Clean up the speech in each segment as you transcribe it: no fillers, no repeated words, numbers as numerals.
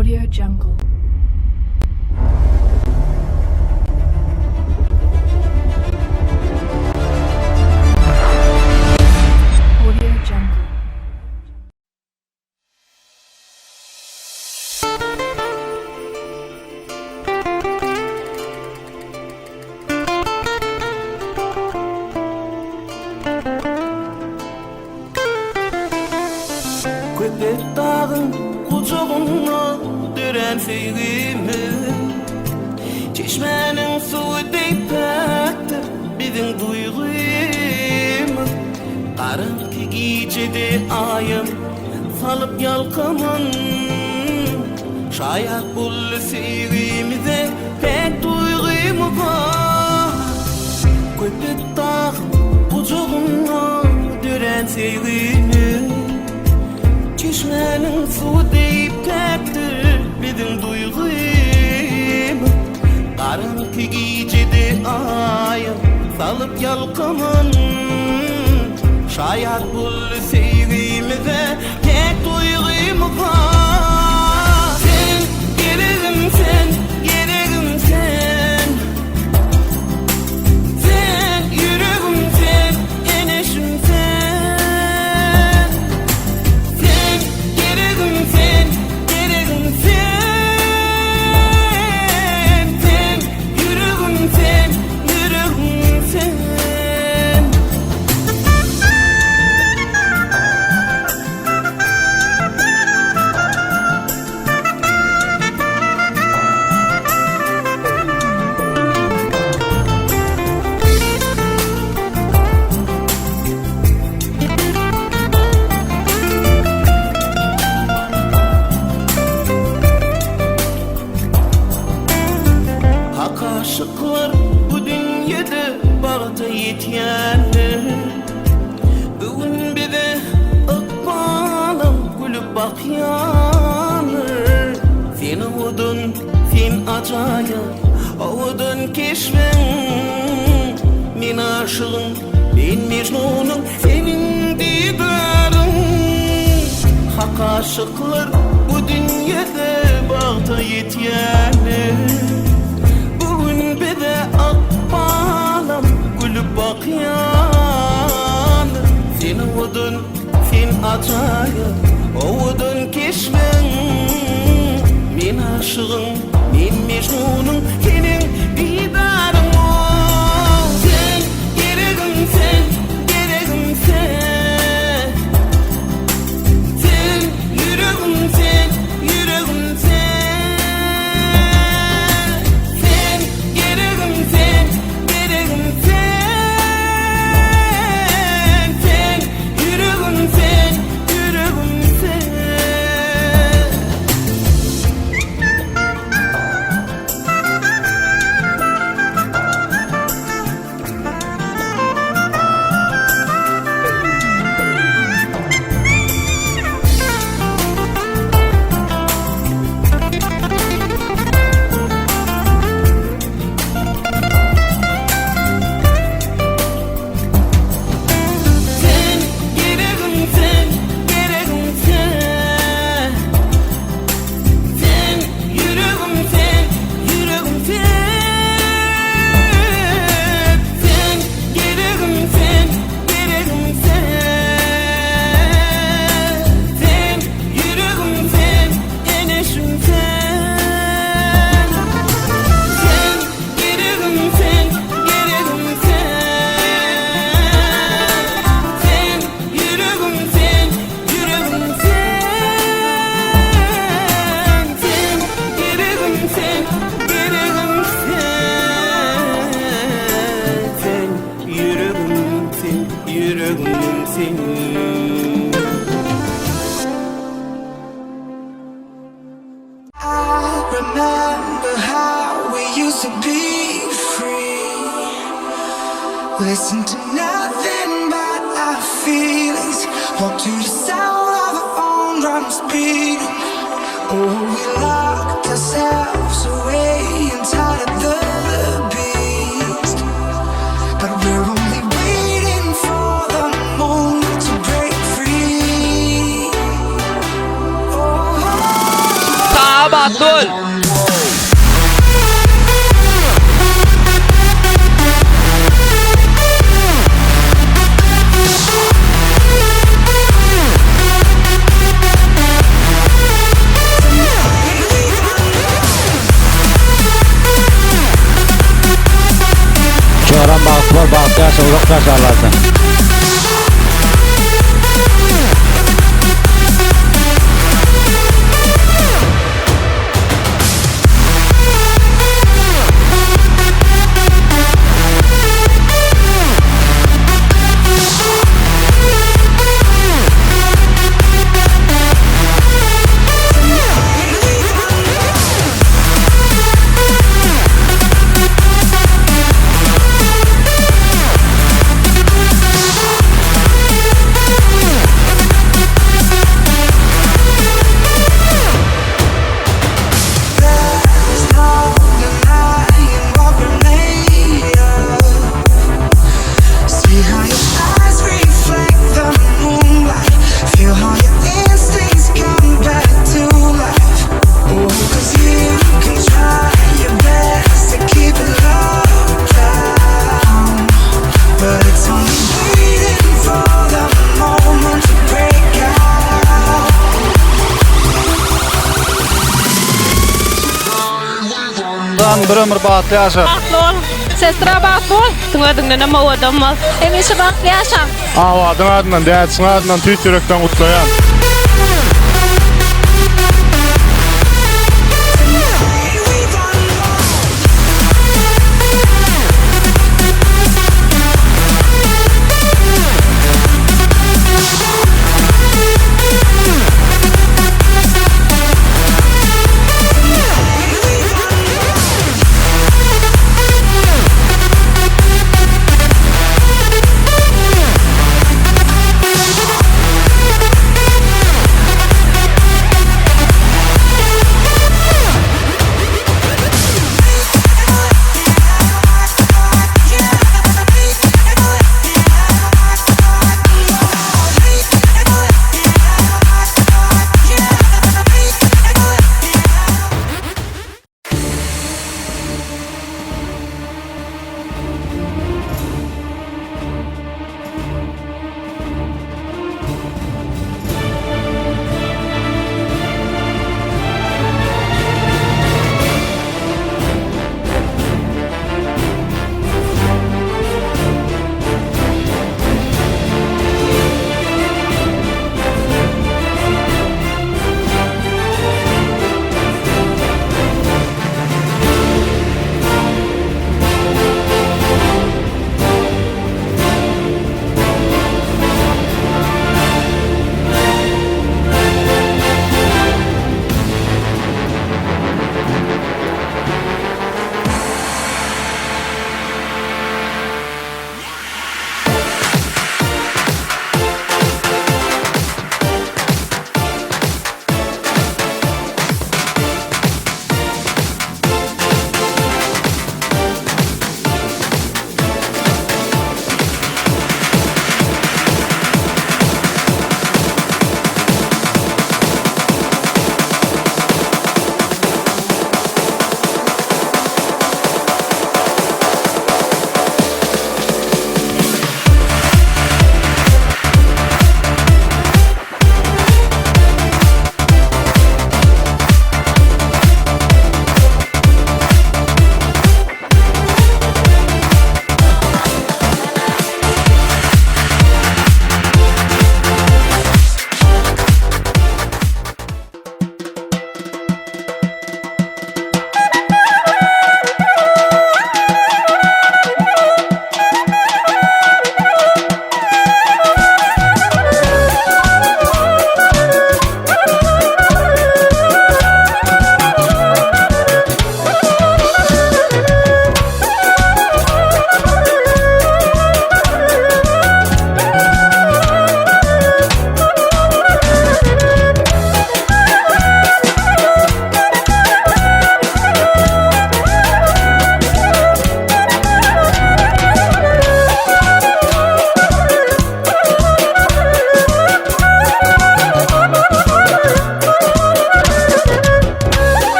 Audio Jungle. Audio Jungle. Köpet dagyň gujagynda dörän söýgimiz Çeşmäniň suwy deý päkdir biziň duýgymyz Garaňky gijede aýam salyp ýalkamyn Şaýat boldy söýgimize päk duýgymyza Köpet dagyň gujagynda dörän söýgimiz Çeşmäniň suwy deý päkdir biziň duýgymyz Garaňky gijede aýa salyp ýalkamyn Şaýat boldy söýgimize päk duýgymyza Sen geregim sen, geregim sen Sen ýüregim sen, eneşim sen Sen geregim sen, geregim sen Sen ýüregim sen, ýüregim sen. Hak aşyklar bu dünýede bagta ýetýänler. Bu gün bize ykbalam gülüp bakýandyr. Sen owadan, sen ajaýyp, owadan keşbiň. Men aşygyň, men mejnunyň, seniň didaryň. Hak aşyklar bu dünýede bagta ýetýänler. Bu gün bize ykbalam gülüp bakýan. Sen owadan, sen ajaýyp, owadan keşbiň. Men aşygyň, men mejnunyň, seniň didaryň. Sen geregim sen, geregim sen. Sen ýüregim sen, ýüregim sen. Sen geregim sen, geregim sen. Sen ýüregim sen, ýüregim sen. Sen geregim sen, geregim sen. Sen ýüregim sen, ýüregim sen. Sen geregim sen, geregim sen. Sen ýüregim sen, eneşim sen. Sen geregim sen, geregim sen. Sen ýüregim sen, ýüregim sen. Sen geregim sen, geregim sen. Sen ýüregim sen, ýüregim sen. I remember how we used to be free. Listen to nothing but our feelings. Walk to the sound of our own drums beating. Oh, we locked ourselves away inside of the beast. But we're only waiting for the moment to break free. Oh. Bagtly bol! Joram bagtly bol, bagtly ýaşa, uzak ýaşa Allahjan. There's no denying what we're made of. See how your eyes reflect the moonlight. Feel how your instincts come back to life. Oh, 'cause you can try your best to keep it locked down, but it's only waiting for the moment to break out. Lan bir ömür bagtly ýaşa. Bagtly bol. Sestra bagtly bol. Özüňdenem owadan bol. Hemişe bagtly ýaşaň. Abadyň adyndan, dädesiň adyndan tüýs ýürekden gutlaýan.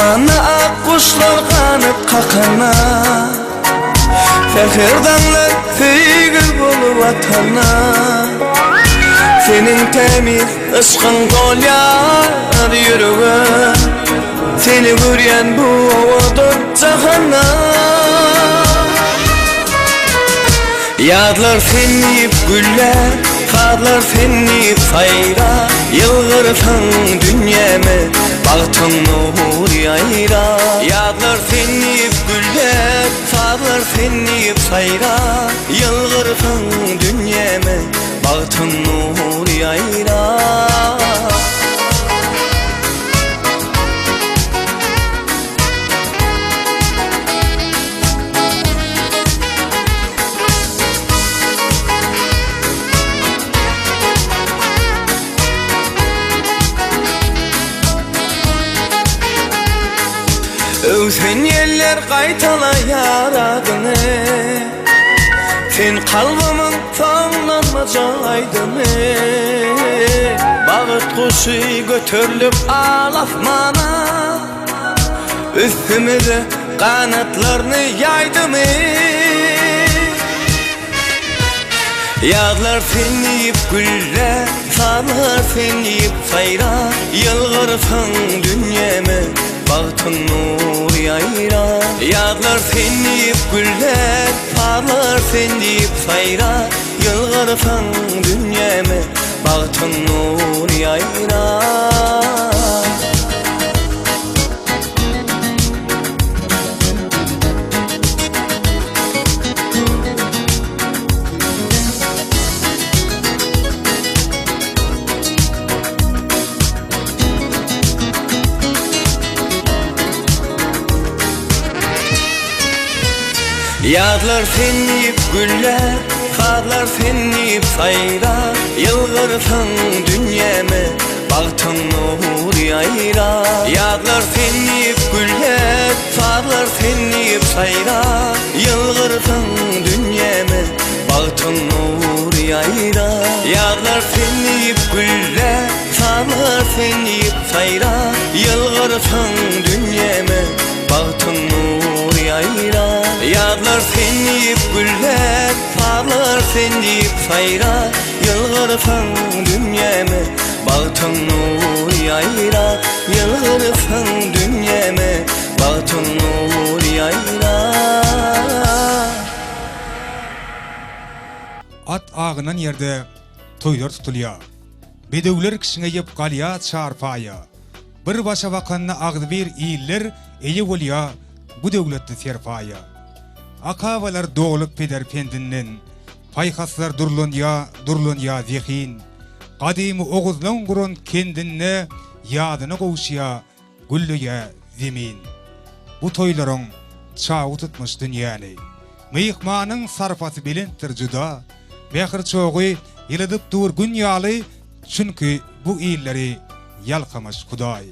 Asmanda ak guşlar ganat kakanda Säher daňlar söýgi bolup atanda Seniň tämiz yşkyň dolýar ýürege Seni görýän bu owadan jahanda Ýazlar sen diýip güllär, sazlar sen diýip saýrar, Ýylgyrsaň dünýäme bagtyň nury ýaýrar. Ýazlar sen diýip güllär, sazlar sen diýip saýrar, Ýylgyrsaň dünýäme bagtyň nury ýaýrar. Öwsen ýeller gaýtalaýar adyňy Sen kalbymyň soňlanmajak aýdymy Bagt guşy göterlip al asmana Üstümize ganatlaryny ýaýdymy? Ýazlar sen diýip güllär, sazlar sen diýip saýrar, Ýylgyrsaň dünýäme bagtyň nury ýaýrar. Ýazlar sen diýip güllär, sazlar sen diýip saýrar, Ýylgyrsaň dünýäme bagtyň nury ýaýrar. Ýazlar sen diýip güllär, sazlar sen diýip saýrar, Ýylgyrsaň dünýäme Bagtyň nury ýaýrar. Ýazlar sen diýip güllär, sazlar sen diýip saýrar, Ýylgyrsaň dünýäme bagtyň nury ýaýrar. Ýazlar sen diýip güllär, sazlar sen diýip saýrar, Ýylgyrsaň dünýäme bagtyň nury ýaýrar. Ýazlar sen diýip güllär, sazlar sen diýip saýrar, Ýylgyrsaň dünýäme bagtyň nury ýaýrar, Ýylgyrsaň dünýäme bagtyň nury ýaýrar. At agynan ýerde toýlar tutulýar. Bedewler kişňeýip galýar çarpaýa. Bir başa bakanda agzybir iller eýe bolýar bu döwletli serpaýa. Akabalar dolup peder pendinden, Paýhaslar durlanýa, durlanýa zehin. Gadymy oguzlaň guran kendinde Ýadyna gowuşýa, gülleýä zemin. Bu toýlaryň çawy tutmuş dünýäni. Myhmanyň sarpasy belentdir juda. Mähir çogy ýylydyp dur Gün ýaly, Çünki bu illeri ýalkamyş Hudaý.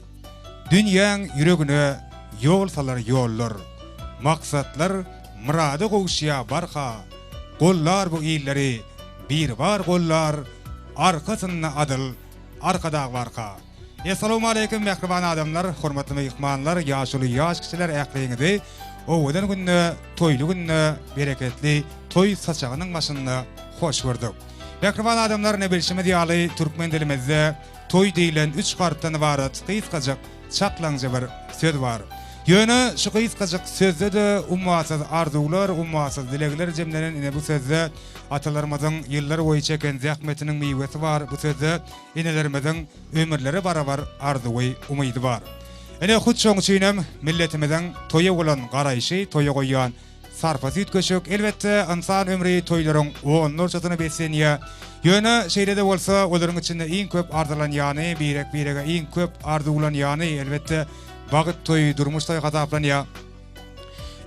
Dünýäň ýüregine ýol salar ýollar. Maksatlar myrada gowuşýa barha. Gollar bu illeri Biribar gollar, Arkasynda adyl Arkadag barka. Essalawmaleýkim mähriban adamlar, hormatly myhmanlar, ýaşuly ýaş kiçiler ähliňizi owadan günde, toýly günde, bereketli toý saçagynyň başynda hoş gördük. Mähriban adamlar ne bilşimiz ýaly türkmen dilimizde toý diýlen üç harpdan ybarat gysgajyk çaklaňja bir söz bar. Ýöne şu gysgajyk sözde-de ummasyz arzuwlar, ummasyz dilegler jemlenen ine bu sözde atalarymyzyň ýyllar boýy çeken zähmetiniň miwesi bar, bu sözde enelerimiziň ömürlere barabar arzuwy, umydy bar. Ine hut şoň üçinem milletimiziň toýa bolan garaýşy, toýa goýýan Sarpasy üýtgeşik. Elbetde, ynsan ömri toýlaryň onlarçasyna beslenýär. Ýöne, şeýle-de bolsa, olaryň içinde iň köp arzylanýany, birek-birege iň köp arzuwlanýany, elbetde, bagt toýy, durmuş toýy hasaplanýar.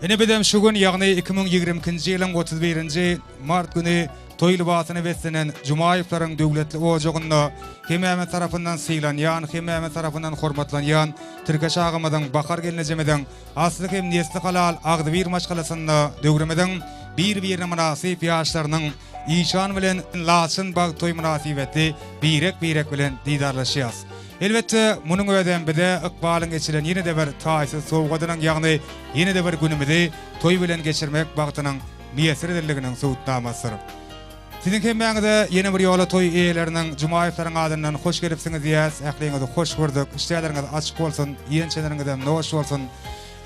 Ine, bizem şu gün, ýagny 2022-nji ýylyň 31-nji mart güni toý lybasyna beslenen Jumaýewleriň döwletli ojagynda hemmämiz tarapyndan sylanýan, hemmämiz tarapyndan hormatlanýan Tirkeş agamyzyň, Bahar gelnejemiziň Asly hem nesli halal agzybir maşgalasynda döwrümiziň bir-birine mynasyp ýaşlarynyň Işan bilen Laçyn bagt toýy mynasybetli birek-birek bilen didarlaşýas. Elbetde, munuň özem bize ykbalyň eçilen ýene-de bir taýsyz sowgadynyň, ýagny ýene-de bir günümizi toý bilen geçirmek bagtynyň miýesser edenliginiň subutnamasydyr. Siziň hemmäňize ýene bir ýola toý eýeleriniň, Jumaýewleriň adyndan hoş gelipsiňiz diýýäs. Ähliňizi hoş gördük. Işdäleriňiz açyk bolsun, iýen-içenleriňizem noş bolsun.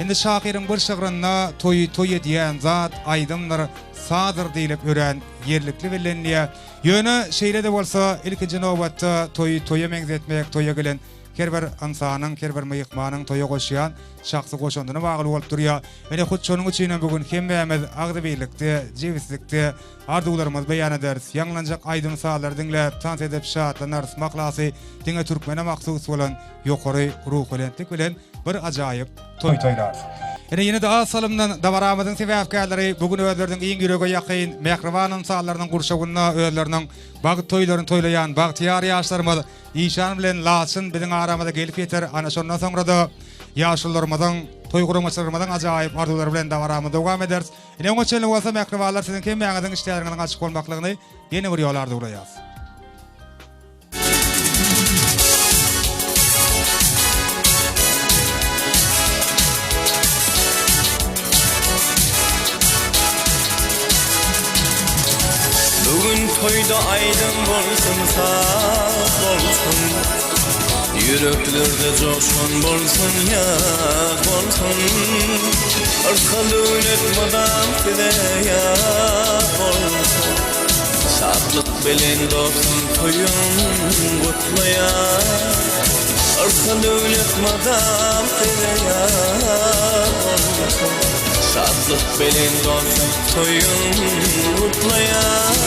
Indi şahyryň bir şygrynda toýy toý edýän zat aýdymdyr, sazdyr diýlip örän ýerlikli bellenilýär. Ýöne, şeýle-de bolsa, ilkinji nobatda toýy toýa meňzetmek toýa gelen her bir ynsanyň, her bir myhmanyň toýa goşýan şahsy goşandyna bagly bolup durýar. Ine, hut şonuň üçinem bu gün hemmämiz agzybirlikde, jebislikde arzuwlarymyzy beýan ederis, ýaňlanjak aýdym-sazlary diňläp, tans edip şatlanarys, mahlasy diňe türkmene mahsus bolan ýokary ruhubelentlik bilen bir ajaýyp toý toýlarys. Ine, ýene-de az salymdan dabaramyzyň sebäpkärleri bu gün özleriniň iň ýürege ýakyn, mähriban ynsanlarynyň gurşawynda özleriniň bagt toýlaryny toýlaýan bagtyýar ýaşlarymyz Işan bilen Laçyn biziň aramyza gelip ýeter. Ana, şondan soňra-da ýaşulularymyzyň, toý guramaçylarymyzyň ajaýyp arzuwlary bilen dabaramyzy dowam ederis. Ine, oňa çenli bolsa, mähribanlar, siziň hemmäňiziň işdäleriňiziň açyk bolmaklygyny ýene bir ýola arzuwlaýarys. Bu gün toýda aýdym bolsun, saz bolsun, Ýüreklerde joşgun bolsun, ýaz bolsun. Yrsgal-döwlet mydam size ýar bolsun. Şatlyk bilen dostum toýuň gutlaýan. Yrsgal-döwlet mydam size ýar bolsun. Şatlyk bilen dostum toýuň gutlaýan.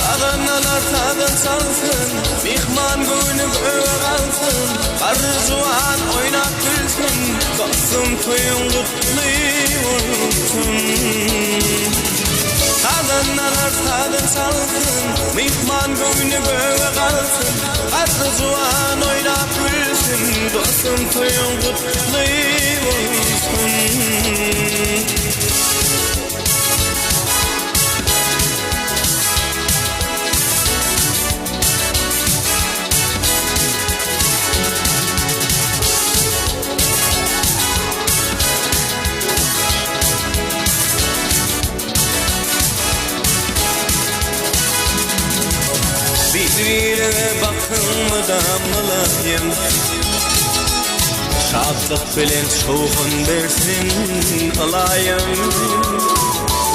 Sazandalar sazyn çalsyn, myhman göwni göge galsyn. Garry juwan oýnap gülsün, dostum toýuň gutly bolsun. Sazandalar sazyn çalsyn, myhman göwni göge galsyn. Garry juwan oýnap gülsün, dostum toýuň gutly bolsun. Bir-birege bakyň mydam mylaýym. Şatlyk bilen şowhun bersin ylaýym.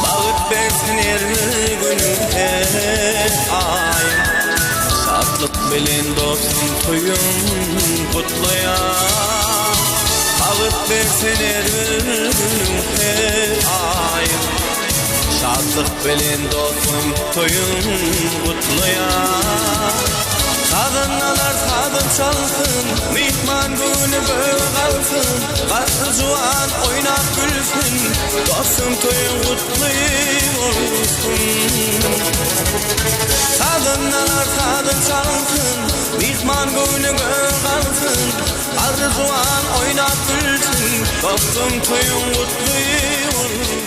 Bagt bersin her bir günüň her aýyň. Şatlyk bilen dostum toýuň gutlaýan. Bagt bersin her bir günüň her aýyň. Şatlyk bilen dostum toýuň gutlaýan. Sazandalar sazyn çalsyn, myhman göwni göge galsyn, Garry juwan oýnap gülsün, dostum toýuň gutly bolsun. Sazandalar sazyn çalsyn, myhman göwni göge galsyn, Garry juwan oýnap gülsün, dostum toýuň gutly bolsun.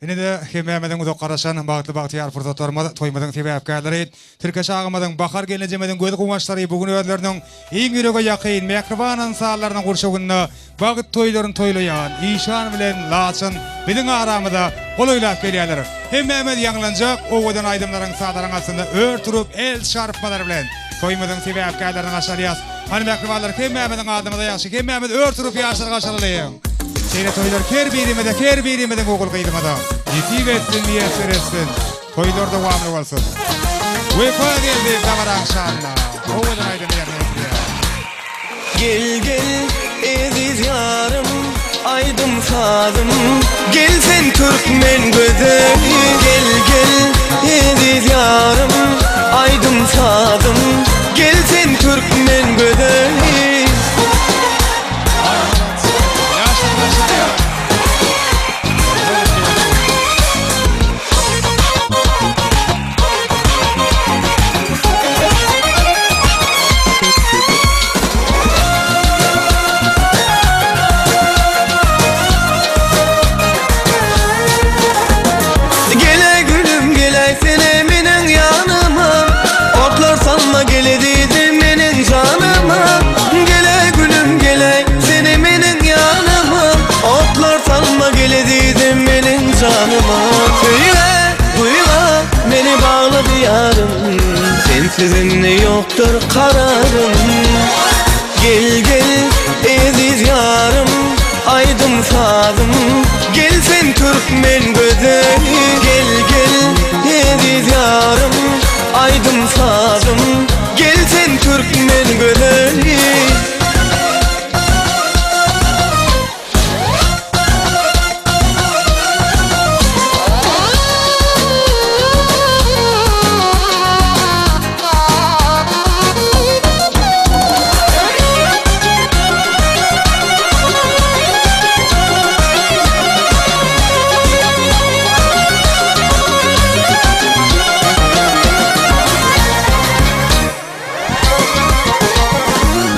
Ine-de, hemmämiziň uzak garaşan bagtly bagtyýar pursatlarymyz, toýumyzyň sebäpkärleri, Tirkeş agamyzyň, Bahar gelnejemiziň göz guwançlary bu gün özleriniň iň ýürege ýakyn, mähriban ynsanlarynyň gurşawynda bagt toýlaryny toýlaýan Işan bilen Laçyn biziň aramyza golaýlap gelýärler. Hemmämiz ýaňlanjak owadan aýdymlaryň, sazlaryň astynda ör turup, el çarpmalar bilen toýumyzyň sebäpkärlerini garşy alýas. Hany mähribanlar hemmämiziň adymyza ýagşy hemmämiz ör turup ýaşlar garşy alalyň. Şeýle toýlar her birimize, her birimiziň ogul-gyzymyza nesip etsin, miýesser etsin. Toýlar dowamly bolsun. Wepa geldi dabaraň şanyna. Owadan aýdymy ýerine ýetirýär. Gel gel eziz ýarym aýdym sazym gel sen türkmen gözeli gel gel eziz ýarym aýdym sazym gel sen türkmen gözeli. Gele gülüm gele sene meniň ýanyma Otlar salma gele diýdim. Sensiz indi ýokdur kararym Gel gel eziz ýarym Aýdym sazym Gel sen türkmen gözeli Gel gel eziz ýarym Aýdym sazym Gel sen türkmen gözeli.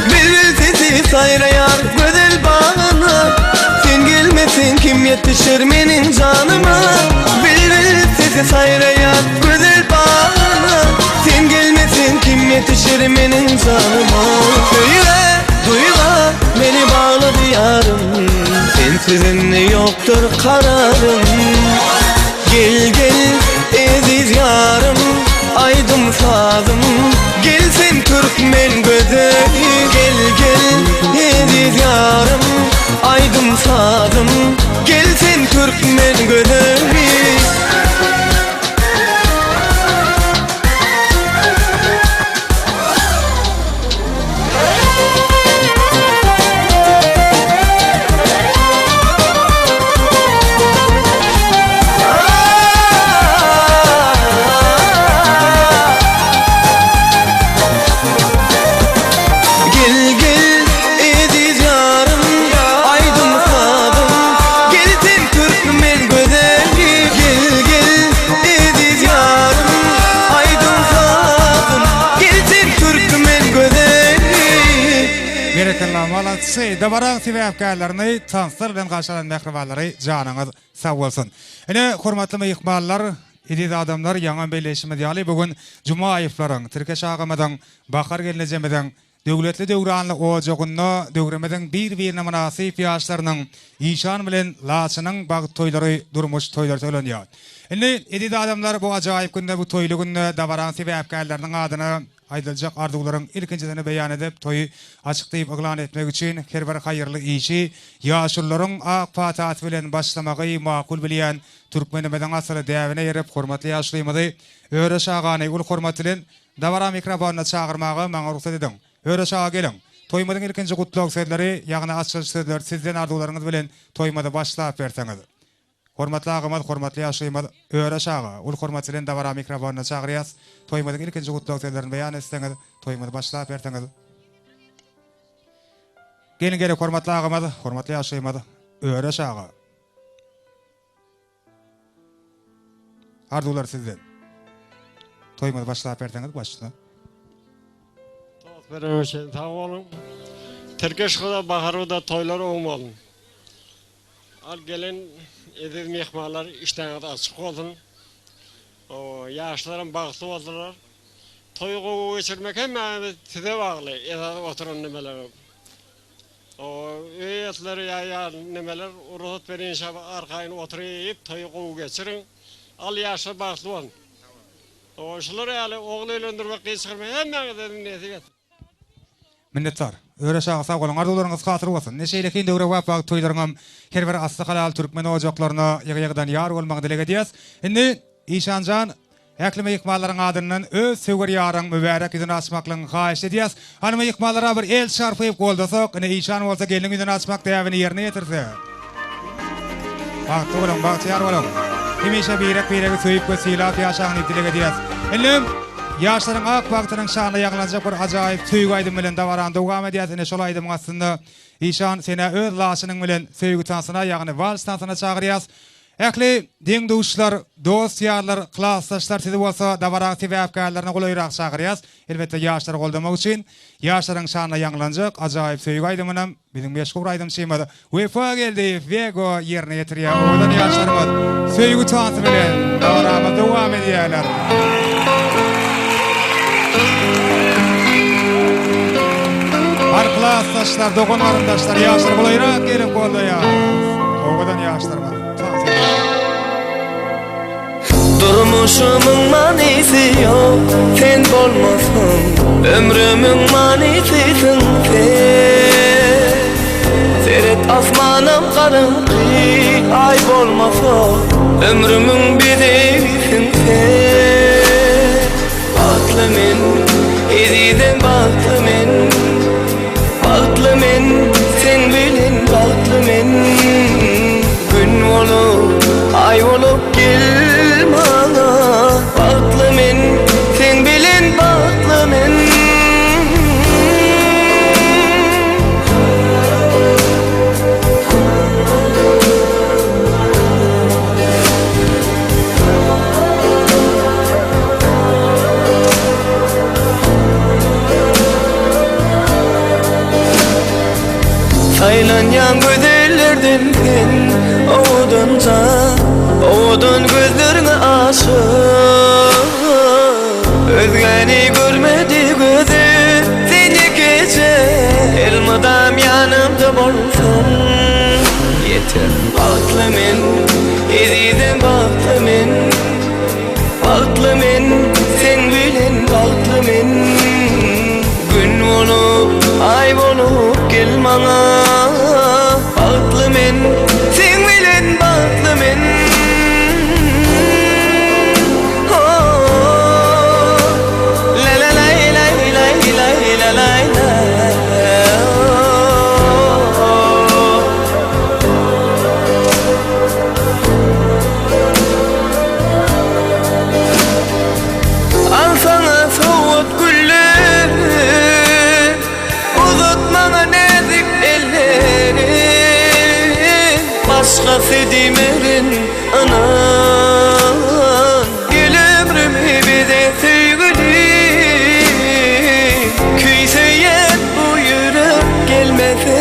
Bilbil sesi saýraýar gözel bagyna Sen gelmeseň kim ýetişer meniň janyma Bilbil sesi saýraýar gözel bagyna Sen gelmeseň kim ýetişer meniň janyma Söýgä, duýga meni baglady ýarym Sensiz indi ýokdur kararym Gel gel eziz ýarym aýdym sazym Gel sen türkmen gözeli Gel gel eziz ýarym aýdym sazym Gel sen türkmen gözeli. Gel gel eziz ýarym aýdym sazym Gel sen türkmen gözeli Gel gel eziz ýarym aýdym sazym Gel sen türkmen gözeli. Berekella malaçy dabaraň sebäpkärlerini tanslar bilen garşy alan mähribanlary janyňyz sag bolsun. Ine hormatly myhmanlar eziz adamlar ýaňam belleýşimiz ýaly bu gün Jumaýewleriň, Tirkeş agamyzyň, Bahar gelnejemiziň döwletli döwranly ojagynda döwrümiziň bir-birine mynasyp ýaşlarynyň Işan bilen Laçynyň bagt toýlary durmuş toýlary toýlanýar. Indi eziz adamlar bu ajaýyp günde bu toýly günde dabaraň sebäpkärleriniň adyna aýdyljak arzuwlaryň ilkinjisini beýan edip toýy açyk diýip yglan etmek üçin her bir haýyrly işi ýaşulularyň ak patasy bilen başlamagy makul bilýän türkmenimiziň asyly däbine eýerip hormatly ýaşulymyzy Öreş agany uly hormat bilen Dabara mikrofonyna çagyrmaga maňa rugsat ediň. Öreş aga geliň. Toýumyzyň ilkinji gutlag sözleri, ýagny açylyş sözleri sizden arzuwlaryňyz bilen toýumyzy başlap berseňiz. Hormatly agamyz, hormatly ýaşulymyz Öreş aga, uly hormat bilen dabara mikrofonyna çagyrýas. Toýumyzyň ilkinji gutlag sözlerini beýan etseňiz, toýumyzy başlap berseňiz. Geliň gerek hormatly agamyz, hormatly ýaşulymyz Öreş aga. Arzuwlar sizden. Toýumyzy başlap berseňiz başla. Tost bereniň üçin sag boluň. Tirkeş guda, Bahar guda toýlar oň bolsun. Al gelen eziz myhmanlar işdäňiz açyk bolsun. Ýaşlaram bagtly bolsunlar. Toýy gowy geçirmek hemmämiz size bagly esasy oturan nimeler. Öý eýesleri ýa ýa nemeler rugsat berinşä arkaýyn oturyp toýy gowy geçiriň. Al ýaşlar bagtly boluň. Şular ýaly ogul öýlendirmek gyz çykarmak hemmäňize nesip etsin. Minnetdar. Öreş aga sag boluň arzuwlaryňyz hasyl bolsun. Ine şeýle kyn döwrebap wagt toýlaryňam her bir asly halal türkmen ojaklaryna ýygy-ýygydan ýar bolmagyny dileg edýäs. Indi Işanjan Ähli myhmanlaryň adyndan öz söwer ýaryň mübärek ýüzüni açmaklygyňy haýyşt edýäs. Hany myhmanlara bir el çarpyp goldasak, ine işan bolsa gelniň ýüzüni açmak däbini ýerine ýetirse. Bagtly boluň, bagtyýar boluň. Hemişe birek-biregi söýüp we sylap ýaşaň diýip dileg edýäs. Indi ýaşlaryň ak bagtynyň şanyna ýaňlanjak bir ajaýyp söýgi aýdymy bilen dabarany dowam edýäs. Ine şol aýdymyň astynda işan senä öz laçynyň bilen söýgi tansyna, ýagny wals tansyna çagyrýas. Ähli deň-duşlar, dost-ýarlar, klasdaşlar sizi bolsa dabaraň sebäpkärlerine golaýrak çagyrýas. Elbetde ýaşlary goldamak üçin. Ýaşlaryň şanyna ýaňlanjak ajaýyp söýgi aýdymynam biziň meşhur aýdymçymyz Wepa Geldiýew, Wego, ýerine ýetirýär. Owadan ýaşlarymyz söýgi tansy bilen dabaramyzy dowam edýärler. Hany klasdaşlar, dogan-garyndaşlar, ýaşlar golaýrak gelip goldaýar. Owadan ýaşlarymyz tans edýärler. Durmuşymyň manysy. Manysy ýok sen bolmasaň Ömrümiň manysysyň sen Seret asmanam garaňky Aý bolmasa Ömrümiň bezegisiň sen Bagtly men ezizim bagtly men Bagtly men seň bilen bagtly men Gün bolup aý bolup gel maňa Bagtly men seň bilen bagtly men. Saýlanýaň gözellerden sen owadanja Owadan gözleriňe aşyk Özgäni görmedi gözüm sen ýekeje Elmydam ýanymda bolsaň ýeter Bagtly men, ezizim bagtly men Bagtly men, seň bilen bagtly men Gün bolup, aý bolup gel maňa Bagtly men, seň bilen bagtly men Al saňa sowgat gülleri, Uzat maňa näzik elleri. Başgasy diýmerin ynan, Gel ömrümi bize söýgülim. Küýseýän bu ýürek gelmese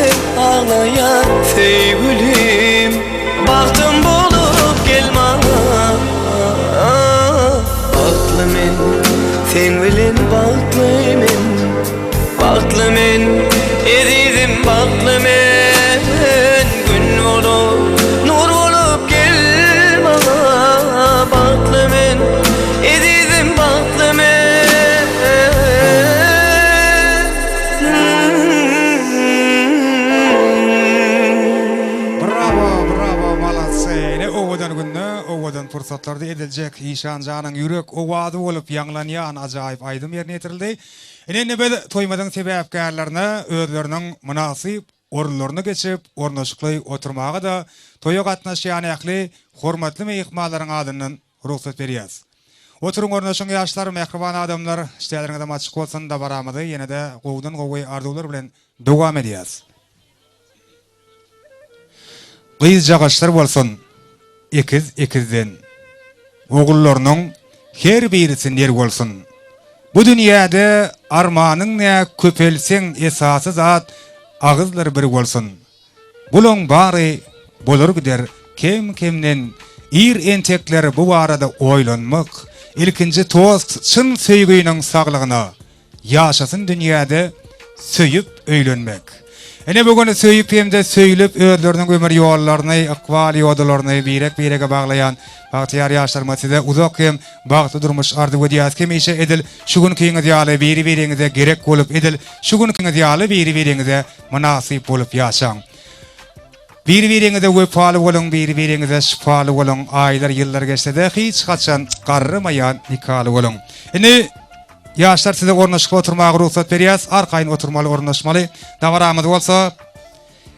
aglaýar söýgülim. Bagtym bolup gel maňa Bagtly men, seň bilen bagtly men Bagtly men, ezizim bagtly men Gün bolup, nur bolup gel maňa Bagtly men, ezizim bagtly men. Bravo bravo maladse ine owadan günde owadan pursatlarda ediljek Işan janyň ýürek owazy bolup ýaňlanýan ajaýyp aýdym ýerine ýetirildi. Ine indi biz toýumyzyň sebäpkärlerine özleriniň mynasyp orunlaryna geçip ornaşykly oturmaga-da toýa gatnaşýan ähli hormatly myhmanlaryň adyndan rugsat berýäs. Oturyň ornaşyň ýaşlar mähriban adamlar işdäleriňizem açyk bolsun dabaramyzy ýenede gowudan gowy arzuwlar bilen dowam edýäs. Gyzjagaşlar bolsun ekiz ekizden. Ogullarynyň her birisi ner bolsun. Bu dünýäde armanyň nä köpelseň esasy zat agyzlar bir bolsun. Bulaň bary bolar gider kem kemden ir entekler bu barada oýlanmak ilkinji tost çyn söýginiň saglygyna Ýaşasyn dünýäde söýüp öýlenmek. Ine bu gün söýüp hem-de söýlüp özleriniň ömür ýollaryny, ykbal ýodalaryny birek-birege baglaýan bagtyýar ýaşlarymyz size uzak hem bagtly durmuş arzuw edýäris. Hemişe edil şu günkiňiz ýaly biri-biriňize gerek bolup, edil şu günkiňiz ýaly biri-biriňize mynasyp bolup ýaşaň. Biri-biriňize wepaly boluň, biri-biriňize şypaly boluň, aýlar, ýyllar geçse-de hiç haçan garramaýan nikaly boluň. Indi Ýaşlar size ornaşykly oturmaga rugsat berýäs, arkaýyn oturmaly ornaşmaly. Dabaramyz bolsa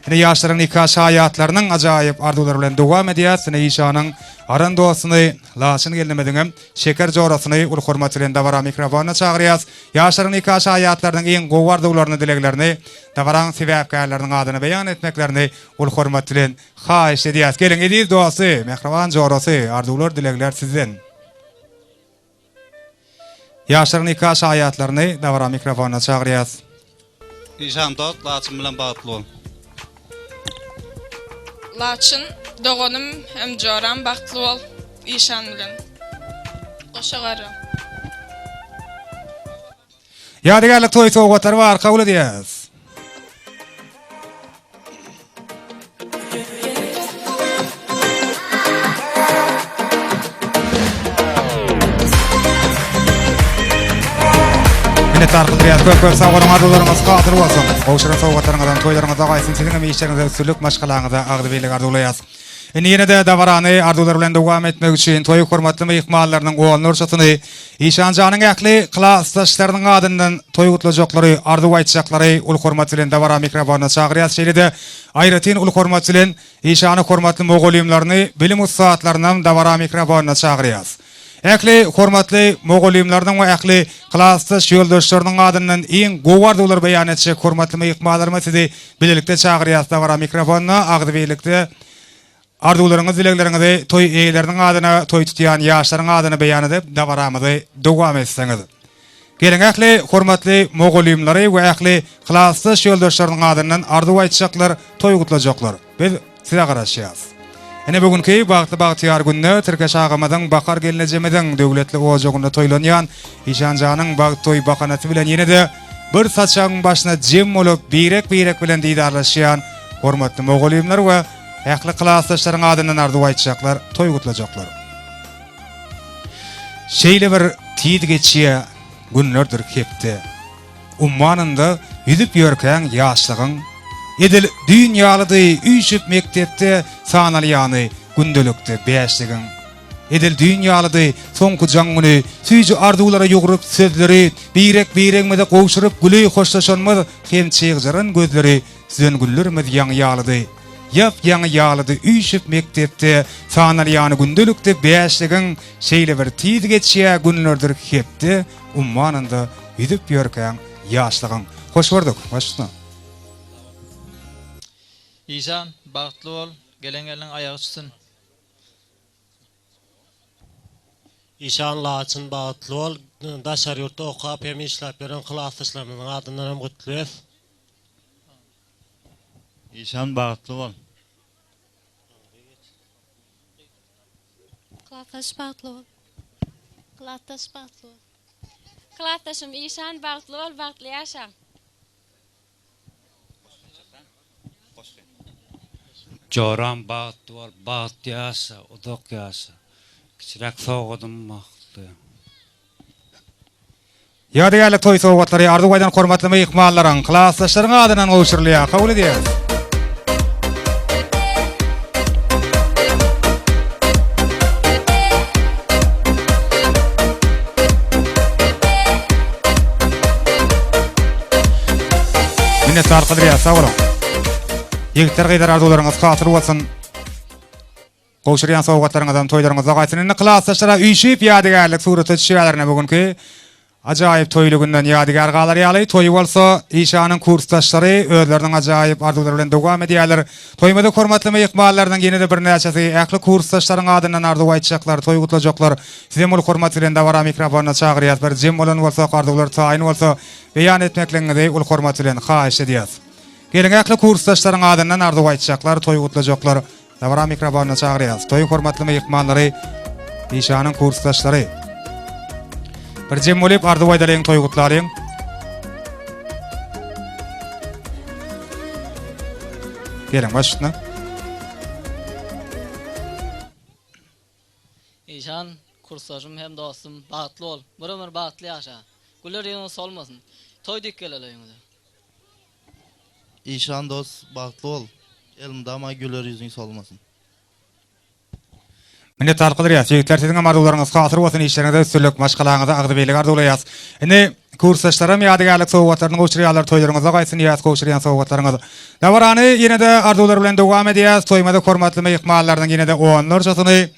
ine ýaşlaryň nika şaýatlarynyň ajaýyp arzuwlary bilen dowam edýäs. Ine Işanyň aran dostuny Laçyn gelnimiziňem şeker jorasyny uly hormat bilen dabara mikrofonyna çagyrýas. Ýaşlaryň nika şaýatlarynyň iň gowy arzuwlaryny dileglerini dabaraň sebäpkärleriniň adyna beýan etmeklerini uly hormat bilen haýyşt edýäs. Geliň eziz dosty, mähriban jorasy arzuwlar dilegler sizden. Ýaşlaryň nika şaýatlaryny dabara mikrofonyna çagyrýas. Işan dost Laçyn bilen bagtly bol. Laçyn doganym hem joram bagtly bol işan bilen. Goşa garra. Ýadygärlik toý sowgatlary bar kabul edýäs. Minnetdar gylýas. Köp köp sag boluň, arzuwlaryňyz hasyl bolsun. Gowşuran sowgatlaryňyzam toýlaryňyzda gaýtsyn. Siziň hem işleriňizde üstünlik, maşgalaňyza agzybirlik arzuwlaýas. Indi ýene-de dabarany arzuwlar bilen dowam etmek üçin toýuň hormatly myhmanlarynyň onlarçasyny Işanjanyň ähli klasdaşlarynyň adyndan toý gutlajaklary, arzuw aýtjaklary uly hormat bilen dabara mikrofonyna çagyrýas. Şeýle-de aýratyn uly hormat bilen Işanyň hormatly mugallymlaryny, bilim ussatlarynam dabara mikrofonyna çagyrýas. Ähli hormatly mugallymlarynyň we ähli klasdaş ýoldaşlarynyň adyndan iň gowy arzuwlary beýan etjek hormatly myhmanlarymyz sizi bilelikde çagyrýas dabara mikrofonyna agzybirlikde arzuwlaryňyz dilegleriňizi toý eýeleriniň adyna toý tutýan ýaşlaryň adyna beýan edip dabaramyzy dowam etseňiz. Geliň ähli hormatly mugallymlary we ähli klasdaş ýoldaşlarynyň adyndan arzuw aýtjaklar toý gutlajaklar. Biz size garaşýas. Ine bu günki bagtly bagtyýar günde Tirkeş agamyzyň Bakar gelnejemiziň döwletli ojagynda toýlanýan Işanjanyň bagt toý bahanasy bilen ýene-de bir saçagyň başyna jem bolup birek-birek bilen didarlaşýan hormatly mugallymlar we ähli klasdaşlaryň adyndan arzuw aýtjaklar, toý gutlajaklar. Şeýle bir tiz geçýä günlerdir hepde. Ummanynda ýüzüp ýörkäň ýaşlygyň, Edil düýn ýalydy üýşüp mekdepde Sanalýany gündelikde bäşligiň. Edil düýn ýalydy soňky jaň güni, Süýji arzuwlara ýugrup sözleri, Birek-biregimize gowşuryp güli Hoşlaşanymyz hem çygjaran gözleri Süzen günlerimiz ýaňy ýalydy. Ýap-ýaňy ýalydy üýşüp mekdepde Sanalýany gündelikde bäşligiň, Şeýle bir tiz geçýä günlerdir hepde, Ummanynda ýüzüp ýörkäň ýaşlygyň. Hoş gördük, baş üstüne. Işan, bagtly bol, gelen gelniň aýagy çüsün. Işan Laçyn bagtly bol, daşary ýurtda okap hem işläp ýören klasdaşlarymyzyň adyndan hem gutlaýas. Işan bagtly bol. Klasdaş bagtly bol. Klasdaş bagtly bol. Klasdaşym Işan bagtly bol bagtly ýaşa. Joram bagtly bol bagtly ýaşa uzak ýaşa. Kiçiräk sowgadym bagtly. Ýadygärlik toý sowgatlary arzuw aýdan hormatly myhmanlaryň, klasdaşlaryň adyndan gowşurylýar. Kabul edýäris. Minnetdar Kadriýa, sag boluň. Ýigitler, gyzlar arzuwlaryňyz hasyl bolsun. Gowşurýan sowgatlaryňyzam toýlaryňyzda gaýtsyn. Indi klasdaşlara üýşüp ýadygärlik surata düşýärler bu günki ajaýyp toýly günden ýadygär galar ýaly. Toýy bolsa Işanyň kursdaşlary özleriniň ajaýyp arzuwlary bilen dowam edýärler. Toýumyzy hormatly myhmanlarynyň ýene-de birnäçesi ähli kursdaşlaryň adyndan arzuw aýtjaklar, toý gutlajaklar. Sizem uly hormat bilen dabara mikrofonyna çagyrýas. Bir jem bolan bolsak, arzuwlar taýyn bolsa beýan etmekligiňizi uly hormat bilen haýyş edýäs. Geliň ähli kursdaşlaryň adyndan arzuw aýtjaklar, toý gutlajaklar. Dabara mikrofonyna çagyrýas. Toýuň hormatly myhmanlary, Işanyň kursdaşlary. Bir jem bolup arzuw aýdalyň, toý gutlalyň. Geliň baş üstüne. Işan, kursdaşym hem dostum, bagtly bol, bir ömür bagtly ýaşa. Güler ýüzüň solmasyn. Toý dik geler öýüňize. Işan dost bagtly bol elmydama güler ýüzüň solmasyn. Minnetdarlyk bildirýäs. Ýigitler siziňem arzuwlaryňyz hasyl bolsun işleriňizde üstünlik, maşgalaňyza agzybirlik arzuwlaýas. Indi kursdaşlaram ýadygärlik sowgatlaryny gowşurýarlar toýlaryňyzda gaýtsyn diýýäs gowşurýan sowgatlaryňyz. Dabarany ýene-de arzuwlar bilen dowam edýäs. Toýumyzy hormatly myhmanlarynyň ýene-de onlarçasyny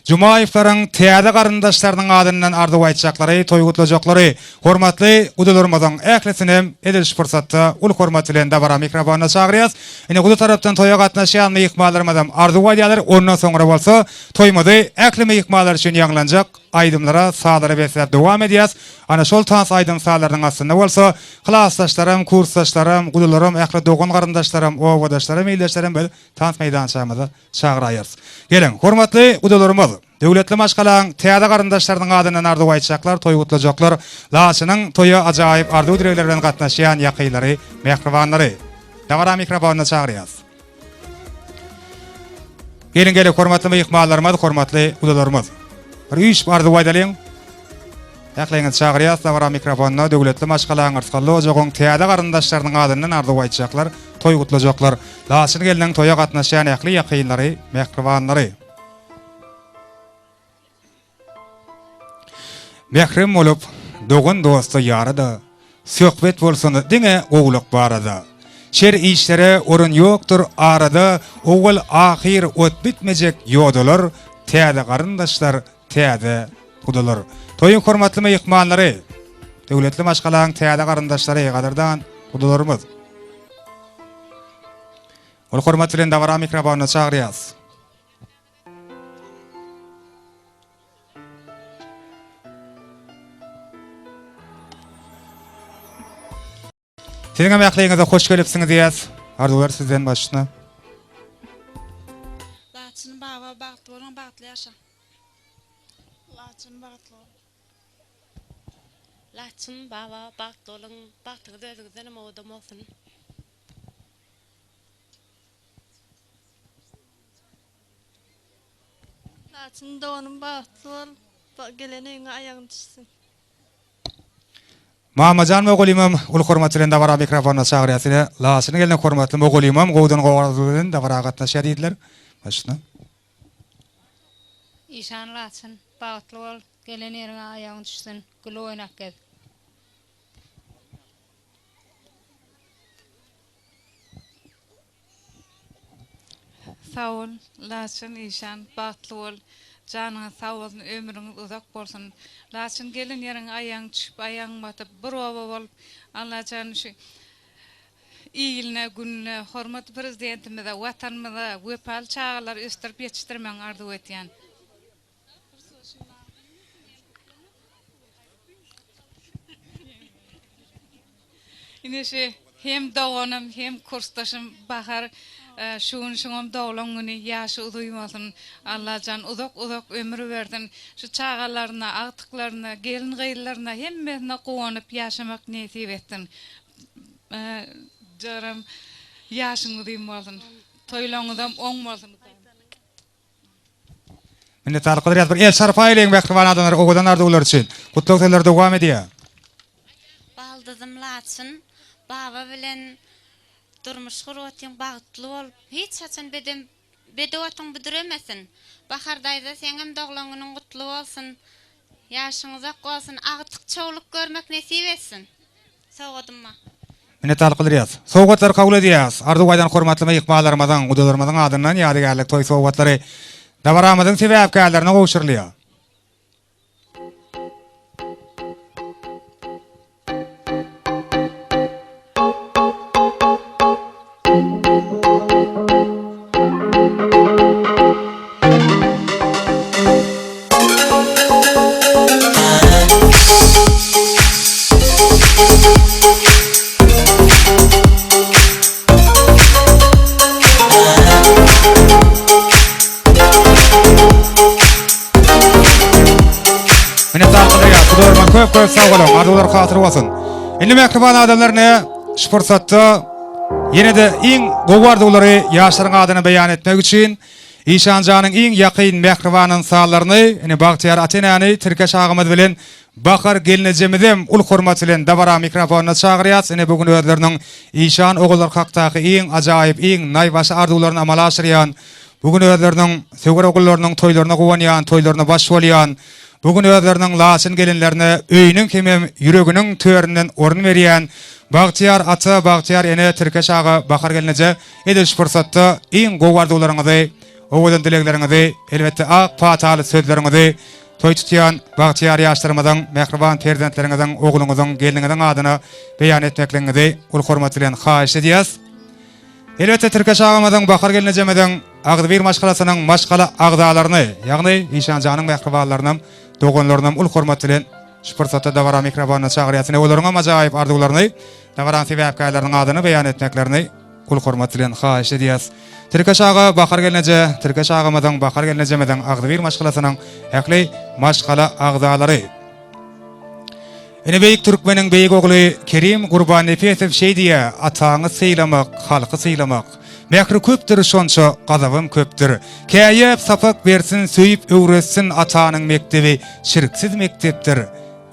Jumaýewleriň täze garyndaşlarynyň adyndan arzuw aýtjaklary, toý gutlajaklary, hormatly gudalarymyzyň ählisinem edil şu pursatda uly hormat bilen dabara mikrofonyna çagyrýas. Indi guda tarapdan toýa gatnaşýan myhmanlarymyzam arzuw aýdýarlar, ondan soňra bolsa toýumyzy ähli myhmanlar üçin ýaňlanjak aýdymlara, sazlara besläp dowam edýäs. Ana şol tans aýdym-sazlarynyň astynda bolsa klasdaşlarym, kursdaşlarym, gudalarym, ähli dogan-garyndaşlarym, obadaşlarym, ildeşlerim biz tans meýdançamyza çagyraýarys. Geliň, hormatly gudalarymyz, döwletli maşgalaň täze garyndaşlarynyň adyndan arzuw aýtjaklar, toý gutlajaklar, Laçynyň toýa ajaýyp arzuw-dilegleri bilen gatnaşýan ýakynlary, mähribanlary dabara mikrofonyna çagyrýarys. Geliň, geliň, hormatly myhmanlarymyz, hormatly gudalarymyz. Bir üýşüp arzuw aýdalyň. Ähliňizi çagyrýas dabara mikrofonyna döwletli maşgalaň yrsgally ojagyň täze garyndaşlarynyň adyndan arzuw aýtjaklar, toý gutlajaklar. Laçyn gelniň toýa gatnaşýan ähli ýakynlary, mähribanlary. Mährem bolup, dogan-dosta ýara-da, Söhbet bolsun diňe gowulyk barada. Şer işlere orun ýokdur arada, Owal-ahyr ot bitmejek ýodalar, Täze garyndaşlar, täze gudalar. Toýuň hormatly myhmanlary, Döwletli maşgalaň täze garyndaşlary, gadyrdan gudalarymyz. Uly hormat bilen dabara mikrofonyna çagyrýas. Siziňem ähliňize hoş gelipsiňiz diýýäs. Arzuwlar sizden başyna. Laçyn baba bagtly boluň bagtly ýaşaň. Laçyn bagtly bol. Laçyn baba bagtly boluň bagtyňyz özüňizdenem owadan bolsun. Laçyn doganym bagtly bol gelen öýüňe aýagyň düşsün. Mamajan mugallymym uly hormat bilen dabara mikrofonyna çagyrýar seni Laçyn gelne hormatly mugallymym gowudan gowy arzuw bilen dabara gatnaşýar diýdiler. Başyna. Işan Laçyn bagtly bol gelen ýeriňe aýagyň düşsün gülüp oýnap gez. Sag bol Laçyn işan bagtly bol janyňyz sag bolsun ömrüňiz uzak bolsun Laçyn gelen ýeriňe aýagyň düşüp aýagyň batyp bir oba bolup Allajan şu iline gününe hormatly prezidentimize watanymyza wepaly çagalar ösdürip ýetişdirmegiňi arzuw etýän. Ine şu hem doganym hem kursdaşym Bahar şu gün şuňam doglan güni ýaşy uzyn bolsun Allajan uzak uzak ömür bersin şu çagalaryna agtyklaryna gelin gyzlaryna hemmesine guwanyp ýaşamak nesip etsin joram ýaşyň uzyn bolsun toýlaňyzam oň bolsun. Minnetdarlyk bildirýäs. Bir el çarpa aýlaýyň mähriban adamlar owadan arzuwlar üçin. Gutlag sözleri dowam edýär. Baldyzym Laçyn baba bilen durmuş gurup otyň bagtly bol hiç haçan bedem bedew atyň büdüremesin Bahar daýza seňem doglan günüň gutly bolsun ýaşyň uzak bolsun agtyk çowluk görmek nesip etsin sowgadym bar. Minnetdarlyk bildirýäs. Sowgatlary kabul edýäs. Arzuw aýdan hormatly myhmanlarymyzyň, gudalarymyzyň adyndan ýadygärlik toý sowgatlary dabaramyzyň sebäpkärlerine gowşurylýar. Köp köp sag boluň. Arzuwlar hatyr bolsun. Indi mähriban adamlar ne şu pursatda ýene-de iň gowy arzuwlary ýaşlaryň adyna beýan etmek üçin Işanjanyň iň ýakyn mähriban ynsanlaryny, ine bagtyýar ata-enäni Tirkeş agamyz bilen Bahar gelnejemizem uly hormat bilen dabara mikrofonyna çagyrýas. Ine bu gün özleriniň Işan ogullary hakdaky iň ajaýyp, iň naýbaşy arzuwlaryny amala aşyrýan, bu gün özleriniň söwer ogullarynyň toýlaryna guwanýan, toýlaryna baş bolýan, bu gün özleriniň laçyn gelinlerine öýüniň hemem ýüreginiň töründen orun berýän bagtyýar ata, bagtyýar ene Tirkeş aga, Bahar gelneje Edil şu pursatda iň gowy arzuwlaryňyzy, owadan dilegleriňizi, elbetde ak pataly sözleriňizi toý tutýan bagtyýar ýaşlarymyzyň, mähriban perzentleriňiziň, ogluňyzyň, gelniňiziň adyna beýan etmekligiňizi uly hormat bilen haýyşt edýäs. Elbetde Tirkeş agamyzyň, Bahar gelnejemiziň agzybir maşgalasynyň maşgala agzalaryny, ýagny Işanjanyň mähribanlarynam, doganlarynam uly hormat bilen şu pursatda dabara mikrofonyna çagyrýas. Ine olaryňam ajaýyp arzuwlaryny Dabaranyň sebäpkärleriniň adyny beýan etmeklerini uly hormat bilen haýyş edýäs. Tirkeş aga, Bahar gelneje, Tirkeş agamyzyň, Bahar gelnejemiziň agzybir maşgalasynyň ähli maşgala agzalary. Ine beýik türkmeniň beýik ogly Kerim Gurbannepesow şeý diýýär, Ataňy sylamak, halky sylamak. Mähri köpdür şonça gazabam köpdür. Käýäp sapak bersin, söýüp öwretsin atanyň mekdebi çirksiz mekdepdir.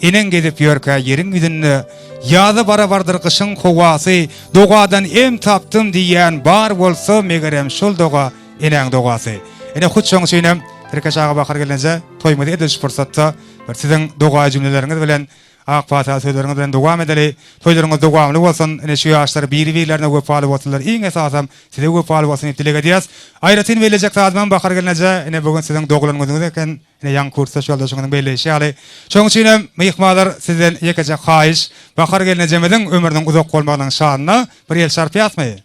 Eneň gezip ýörkä ýeriň ýüzünde, Ýaza barabardyr gyşyň howasy, Dogadan em tapdym diýýän bar bolsa, megerem şol doga enäň dogasy. Ine hut şoň üçinem Tirkeş aga Bahar gelneje toýumyzy edil şu pursatda bir siziň doga jümleleriňiz bilen Ak pata sözleriňiz bilen dowam edeli. Toýlaryňyz dowamly bolsun. Ine şu ýaşlar biri-birlerine wepaly bolsunlar. Iň esasam size wepaly bolsun diýip dileg edýäs. Aýratyn bellejek zadymam Bahar gelneje, ine bu gün siziň doglan günüňiz eken. Ine ýaňy kursdaş ýoldaşyňyzyň belleýşi ýaly. Şonuň üçinem myhmanlar sizden ýekeje haýyş, Bahar gelnejemiziň ömrüniň uzak bolmagynyň şanyna bir el çarpýasmy?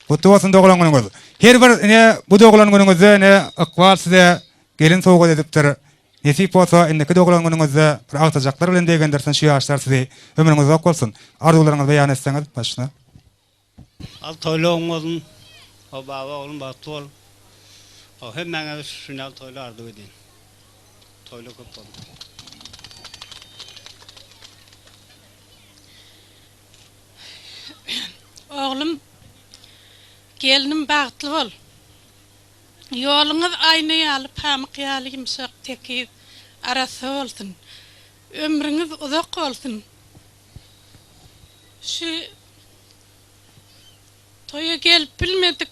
Gutly bolsun doglan günüňiz. Her bir ine bu doglan günüňizde ine ykbal size gelin sowgat edipdir. Nesip bolsa indiki doglan günüňizde bir agtajaklar bilen begendirsin şu ýaşlar sizi. Ömrüňiz uzak bolsun. Arzuwlaryňyzy beýan etseňiz başyna. Al toýlagyň bolsun. Ho baba oglum bagtly bol. Ho hemmäňize şunýaly toýlar arzuw edýän. Toýlar köp bolsun. Oglum gelnim bagtly bol. Ýoluňyz aýna ýaly pamyk ýaly ýumşak tekiz arassa bolsun. Ömrüňiz uzak bolsun. Şu toýa gelip bilmedik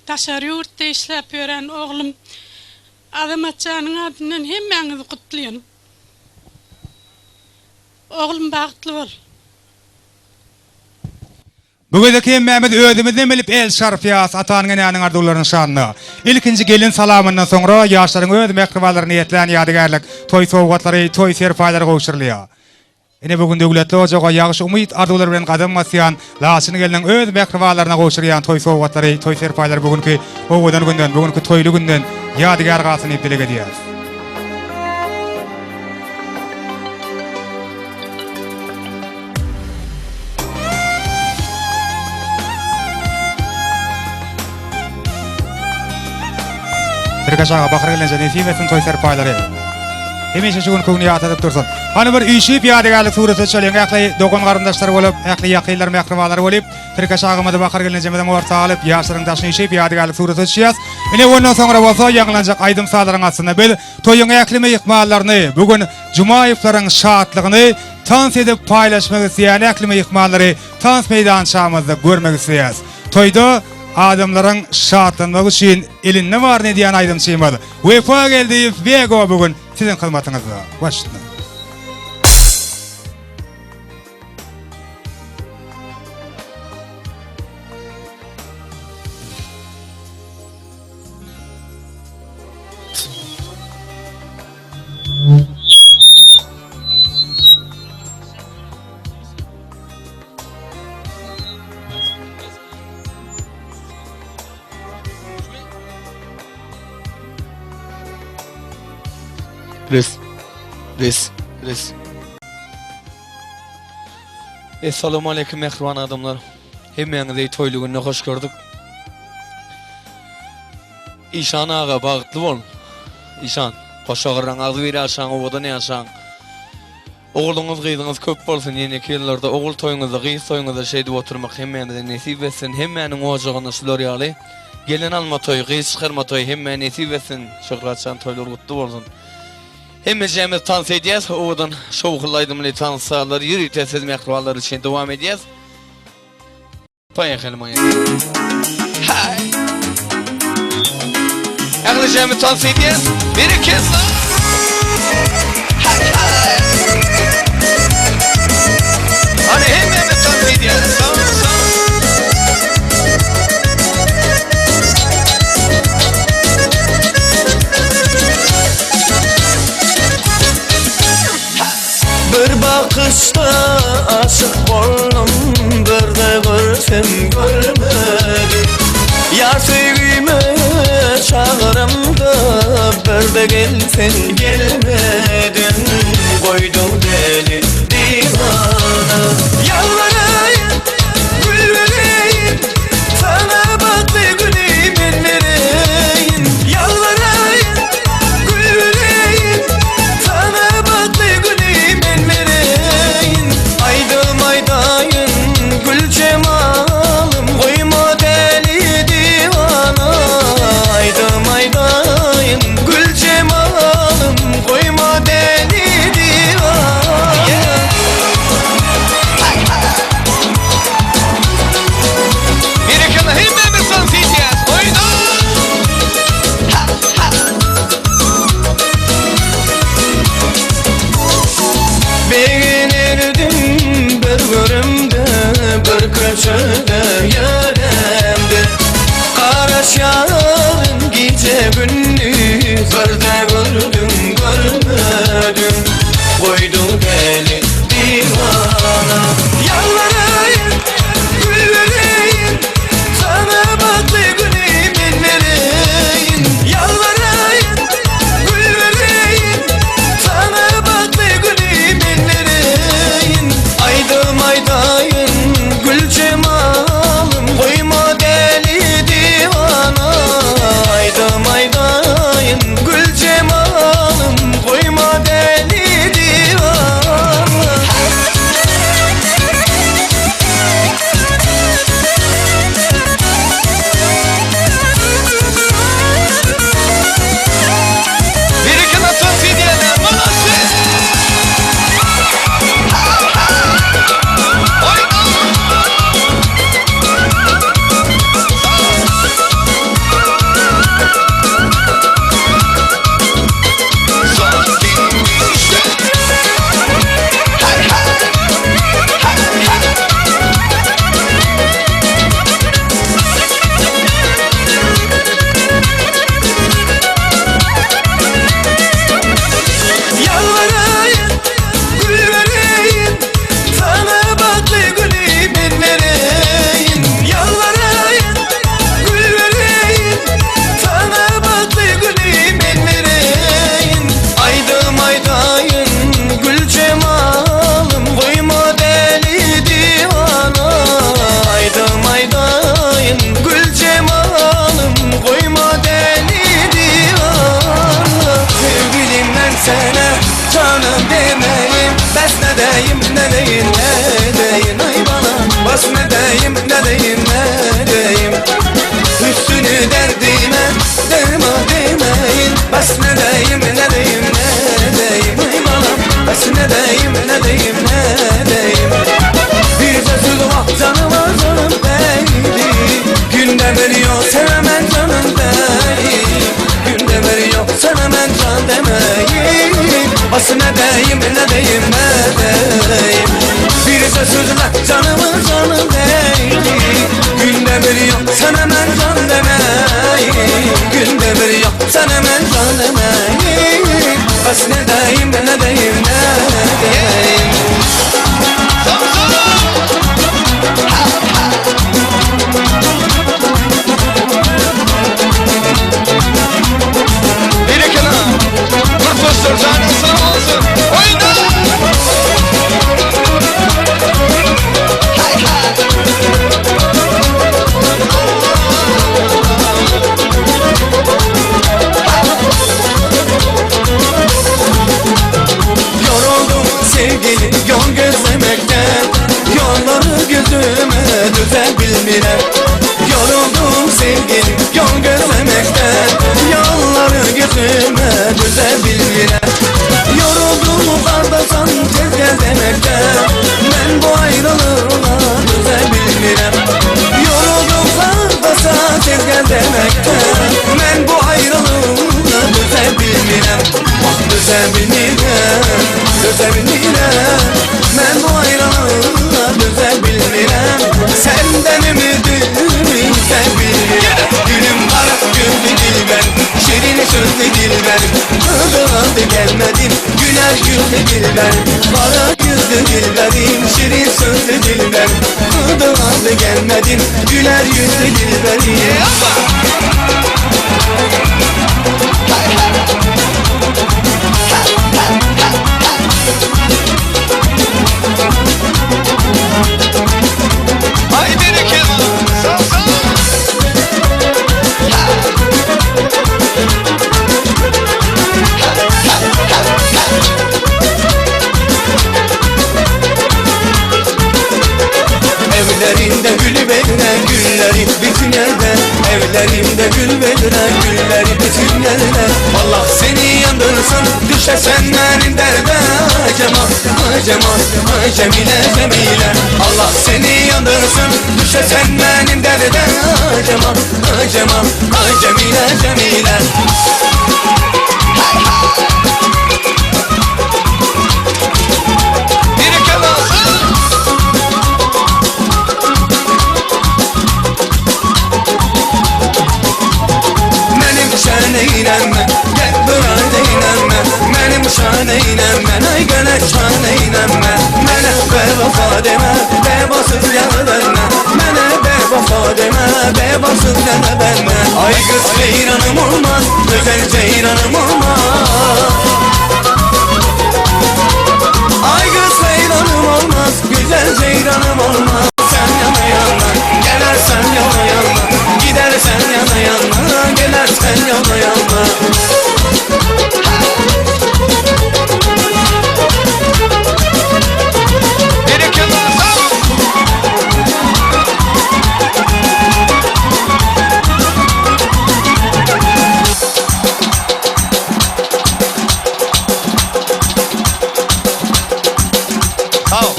daşary ýurtda işläp ýören oglum Azamatjanyň adyndan hemmäňizi gutlaýan. Oglum bagtly bol. Bu gezek hemmämiz özümizden bilip el çarpýas atanyň-enäniň arzuwlarynyň şanyna. Ilkinji gelin salamyndan soňra ýaşlaryň öz mähribanlaryna niýetlän ýadygärlik toý sowgatlary, toý serpaýlary gowşurylýar. Ine bu gün döwletli ojaga ýagşy umyt-arzuwlar bilen gadam basýan Laçyn gelniň öz mähribanlaryna gowşurýan toý sowgatlary, toý serpaýlary bu günki owadan günden, bu günki toýly günden ýadygär galsyn diýip dileg edýäris. Tirkeş aga Bahyr gelneje nesip etsin toý serpaýlary. Hemişe şu günki güni ýatladyp dursun. Hany bir üýşüp ýadygärlik surata düşeliň ähli dogan garyndaşlar bolup, ähli ýakynlar mähribanlar bolup, Tirkeş agamyzy Bahyr gelnejemizem orta alyp, ýaşlaryň daşyna üýşüp ýadygärlik surata düşýäs. Ine ondan soňra bolsa ýaňlanjak aýdym-sazlaryň astynda biz toýuň ähli myhmanlaryny bu gün Jumaýewleriň şatlygyny tans edip paýlaşmak isleýän ähli myhmanlary tans meýdançamyzda görmek isleýäs. Toýda adamlaryň şatlanmagy üçin elinde baryny edýän aýdymçymyz Wepa Geldiýew Wego bu gün siziň hyzmatyňyzda. Başla. Res. Res. Res. Essalamu aleýkum mähriban adamlar. Hemmäňizi toýly günde hoş gördük. Işan aga bagtly bol. Işan, goşagyrraň agzybir ýaşaň owadan ýaşaň. Ogluňyz gyzyňyz köp bolsun ýeneki ýyllarda ogul toýuňyzda gyz toýuňyzda şeýdip oturmak hemmämize nesip etsin hemmäniň ojagynda şular ýaly gelin alma toýy gyz çykarma toýy hemmä nesip etsin Şöhratjan toýlar gutly bolsun. Hemmejämiz tans edýäs owadan şowhunly aýdymly tans sazlary ýörite siz mähribanlar üçin dowam edýäs. Poýehali moýa. Haý. Ählijämiz tans edýäs. Berekella. Haý haý. Hany hemmämiz tans edýäs. Tans tans. Bir bakyşda aşyk boldum Birde görsem görmedim Ýar söýgime çagyramda Birde gelsen gelmedin Goýduň meni diwana Ýalbaraýyn gül bereýin Saňa bagtly güni men bereýin Ýalbaraýyn gül bereýin Saňa bagtly güni men bereýin Aýdym aýdaýyn gül jemalym Goýma däli diwana Aýdym aýdaýyn gül jemalym. nedeyin nedeyin Ay bana bas nedeyim nedeyim nedeyim Üstünü derdime derman demeyin Bas nedeyim nedeyim nedeyim Ay bana bas nedeyim nedeyim nedeyim Bir sözü vah canıma canım değdi Günde veriyor sevemen canım değil Günde veriyor sevemen can demeyin Bas ne deyim ne deyim ne deyim Bir sözle canımı canım değdi Günde veriyor sen hemen can demeyin Günde veriyor sen hemen can demeyin Bas ne deyim ne deyim ne deyim Berekella! Professor janyň sag bolsun! Oýna! Yoruldum sevgili yol gözlemekten Yolları gözüme düzebilmirem Yoruldum sevgili yol gözlemekten Yolları gözüme düzebilmirem Yoruldum kardeşan tez gel demekten Ben bu ayrılığa düzebilmirem Yoruldum kardeşan tez gel demekten Ben bu ayrılığa düzebilmirem Ah düzebilmirem, düzebilmirem Ben bu ayrılığa düzebilmirem Senden ümidimi üzebilmirem Gülüm kara gözlü dilber, şirin sözlü dilber Adı gelmedim, güler yüzlü dilber Kara yüzlü dilberim, şirin sözlü dilber Adı adı gelmedim, güler yüzlü dilberim Aý berekella! Sag sag! Evlerinde gül verine gülleri bütün yerde Evlerinde gül verine gülleri bütün yerde Allah seni yandırsın düşesen benim derde Cemal, Cemal, Cemile, Cemile Allah seni yandırsın düşesen benim derde Cemal, Cemal, Cemile, Cemile Berekella! Benim şaneynemme Gel bıradeynemme Benim şaneynemme Ay gene şaneynemme Mene bevefa deme Bevasız yana dönme Mene bevefa deme Bevasız yana dönme Ay kız ceyranım olmaz Güzel ceyranım olmaz Ay kız ceyranım olmaz Güzel ceyranım olmaz Sen yana yana Gelersen yana yana Gidersen yana yana Gelersen yana yana Berekella! Sag! Sag!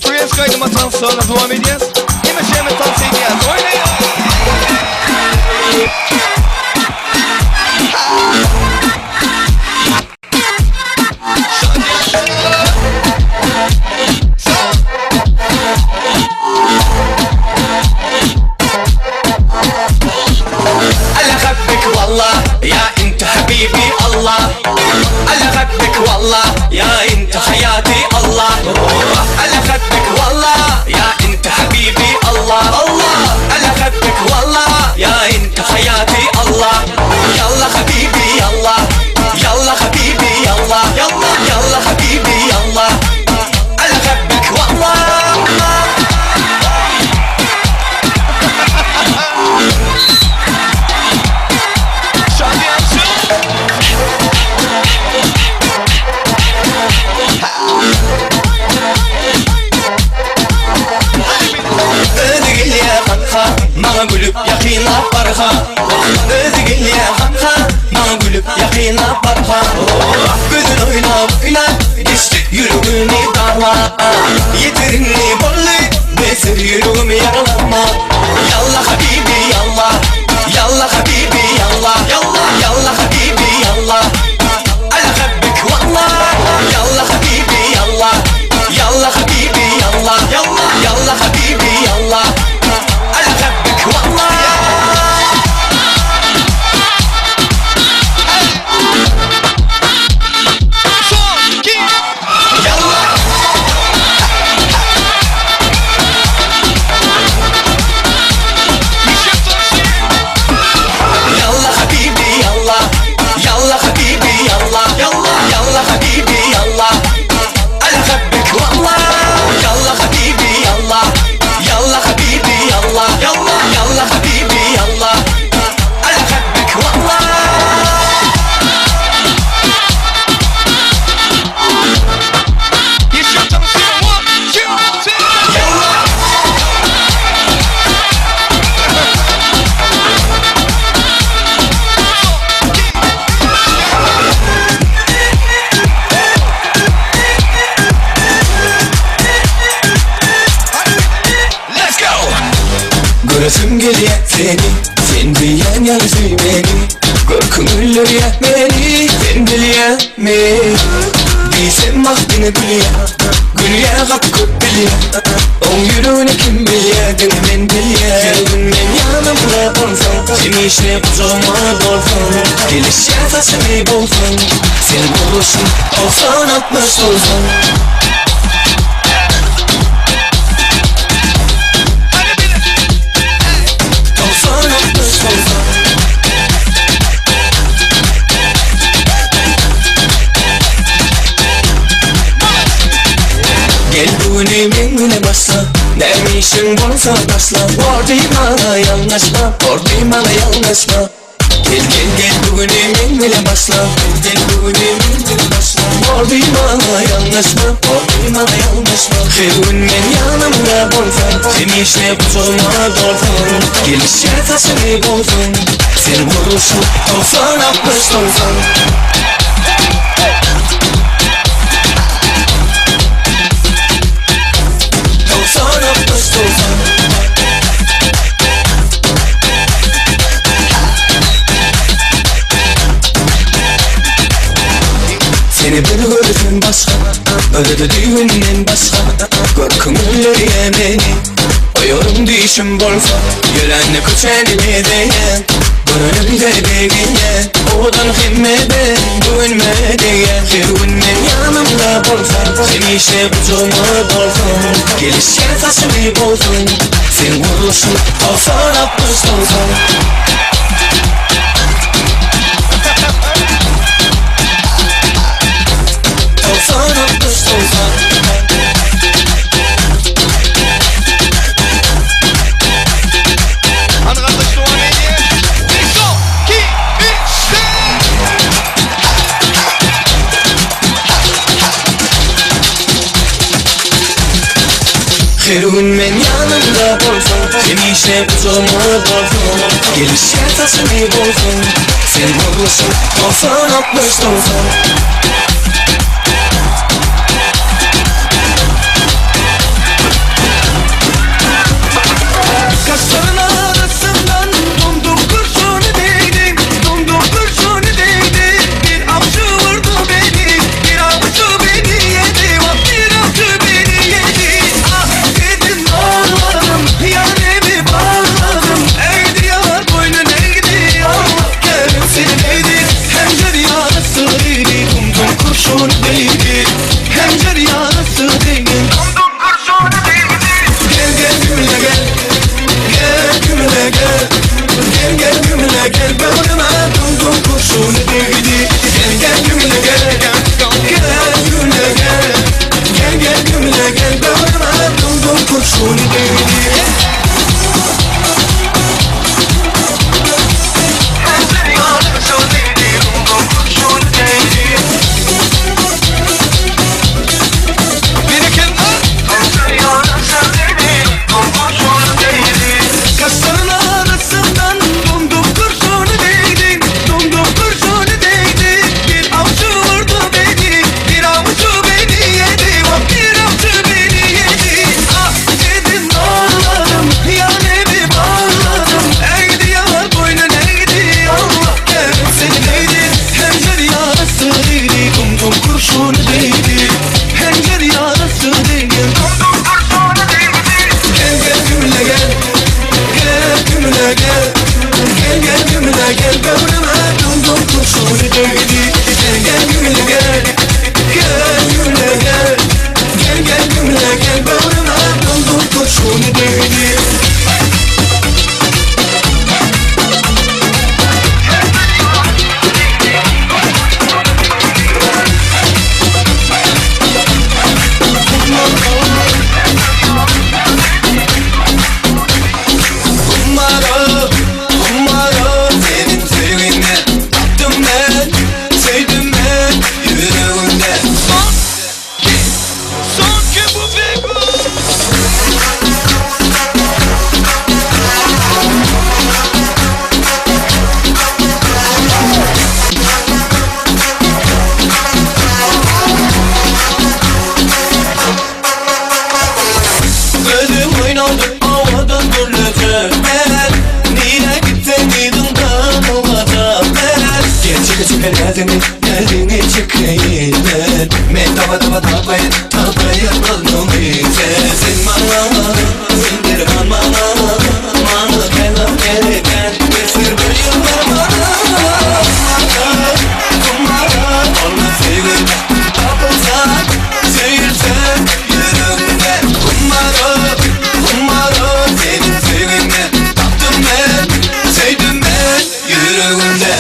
Tuýesk aýdyma tanslaryna dowam edýäs. Hemişe tans edýäs. Oýnaýas! أنا أحبك والله يا أنت حبيبي الله أنا أحبك والله يا أنت حياتي الله أنا أحبك والله يا أنت حبيبي. barha Özi gelýä hanha Maňa gülüp ýakynlap barha Gözün oýnap oýnap Geçdi ýüregimi dagla Ýeter indi boldy Besir ýüregimi ýaralama Ýalla habibi ýalla Ýalla habibi ýalla Ýalla ýalla habibi ýalla Ana habbik walla Ýalla habibi ýalla Ýalla habibi ýalla Ýalla ýalla habibi ýalla Ana habbik walla. Yalla habibi yalla Yalla habibi yalla Yalla yalla habibi yalla Ana habbik walla Yalla habibi yalla Yalla habibi yalla Yalla yalla habibi yalla Ana habbik walla Let's go! Göresim gelýär seni, sen diýýän ýaly söý meni Görküň öldürýär meni, sen bilýäňmi? Diýsem wah diňe gülýär, gülýär gaty köp bilýär Oň ýüregini kim bilýär, diňe men bilýän Her gün men ýanymda bolsaň, hemişe gujagyma dolsaň Gelişýän saçyny bozsaň, sen gurluşyň 90 60 90 90 60 90 Gel bu güni meň bilen başla Näme işiň bolsa taşla Bor diý maňa ýalňyşma Bor diý maňa ýalňyşma Gel gel gel bu güni meň bilen başla Gel bu güni meň bilen başla Bor diý maňa ýalňyşma Bor diý maňa ýalňyşma Her gün men ýanymda bolsaň Hemişe gujagyma dolsaň Gelişýän saçyňy bozsaň Sen gurluşyň 90 60 90 90 60 90 Seni bir görsem başga Özede düýbünden başga Görküň öldürýär meni Oýarym düýşüm bolsa Ýörände köçäni bezeýän Görenimde begenýän Owadan hemmeden göwnüme degýän Her gün men ýanymda bolsaň Hemişe gujagyma dolsaň Gelişýän saçyňy bozsaň Seň gurluşyň 90 60 90 90 60 90 Hany gardaş dowam edýär. Bir, iki, üç, Her gün men ýanymda bolsaň Hemişe gujagyma dolsaň Gelişýän saçyňy bozsaň Sen gurluşyň 90 60 90 Kaşların arasından dumdum kurşunu değdi Dumdum kurşunu değdi Bir avcı vurdu beni Bir avcı beni yedi Vah bir avcı beni yedi Ah dedim ağladım Yarimi bağladım Eğdi yar boynun eğdi Allah kerim neydi Hencer yarası değdi Dumdum kurşun değdi Hencer yarası değdi Dumdum kurşun değdi Gel gel gümle gel Gel gümle gel Gel gel gümle gel Bağrıma dumdum kurşun değdi Gel gel gümle gel Gel gümle gel Gel gel gümle gel Bağrıma dumdum kurşun değdi Hencer yarası değdi Dumdum kurşun değdi Kaşların arasından dumdum. gümle gel Gel gel gümle gel böwrüme Dum-dum kurşuny degdi Gel gel gümle gel Gel gümle gel Gel gel gümle gel böwrüme Dum-dum kurşuny degdi Hummaly, hummaly seniň söýgiňde Tapdym men, söýdüm men ýüregimde. Son ki, son ki bu begu. Gözüm oýnady owadan gürlejek men Nirä gitseň yzyňdan ylgajak men Gel çeke çeke näziňi näziňi çekeýin men Men taba taba tapaýyn tapaýyn alnyňy sen Sen maňa sen derman maňa Maňa kelam gerek däl Ösür bir ýyllar maňa Humara humara bolma söýgüde Tapylsa söýülse ýüreginde Humara humara seniň söýgiňde Tapdym men söýdüm men ýüregimde.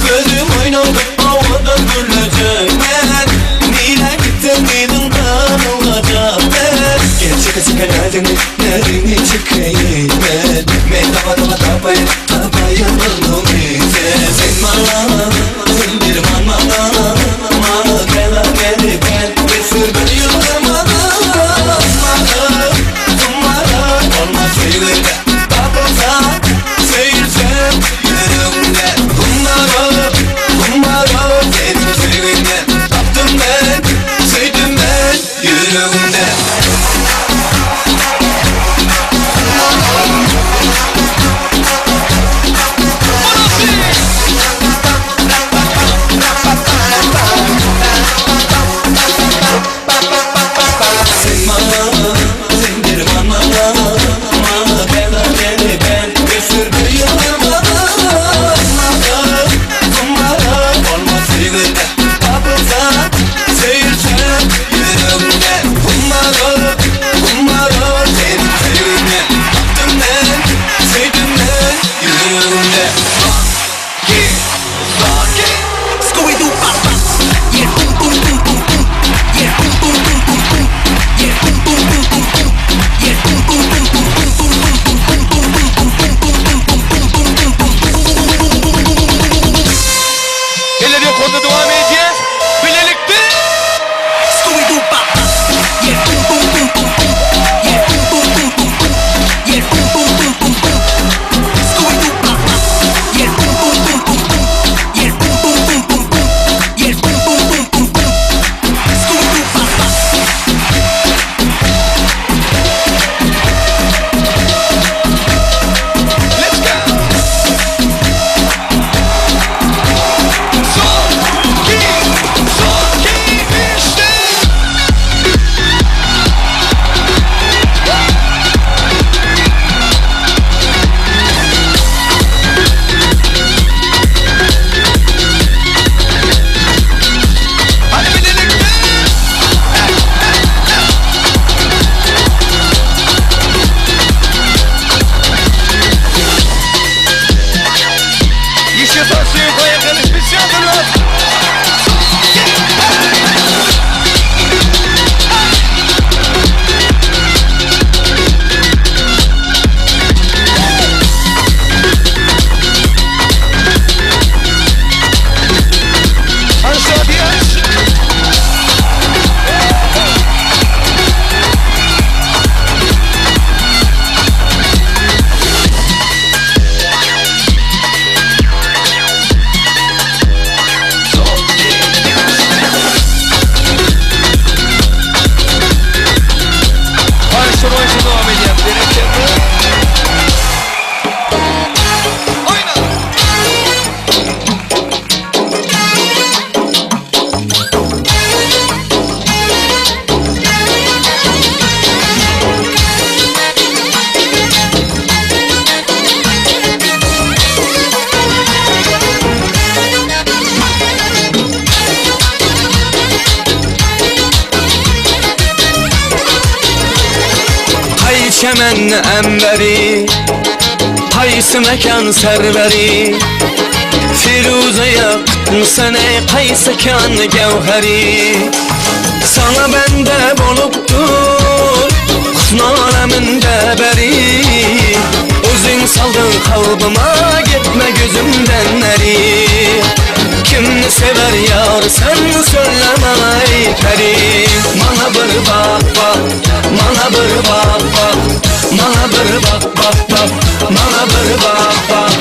Gözüm oýnady owadan gürlejek men Nirä gitseň yzyňdan ylgajak men Gel çeke çeke näziňi näziňi çekeýin men Men taba taba tapaýyn tapaýyn alnyňy sen Sen maňa sen derman maňa Maňa gel gel gel Ösür bir ýyllar maňa Maňa Humara bolma söýgüde Tapylsa söýülse ýüregimde Humara humara seniň söýgiňde Tapdym men söýdüm men ýüregimde. Sen maňa, sen derman maňa, maňa bela beni ben Ösür bir ýyllar maňa, maňa, humara bolma söýgüde Tapylsa, söýülse ýüregimde Humara, humara seniň söýgiňde Tapdym men, söýdüm men ýüregimde. Eller ýokarda dowam edýäs. Bilelikde. Let's go. Son, iki, son, iki, üç, dört. Hadi bilelikde. Еще совсем поехали специально. Aşağı Gülşenli emberi Haýsy mekan serweri Firuze ýakdyň sen eý Kaýsy kan gewheri Saňa bende bolupdyr Husn aleminde beri Özüň saldyň kalbyma Gitme gözümden neri Kimni sewer ýar sen Söyle maňa eý peri Maňa bir bak bak Maňa bir bak bak Maňa bir bak bak bak Maňa bir bak bak.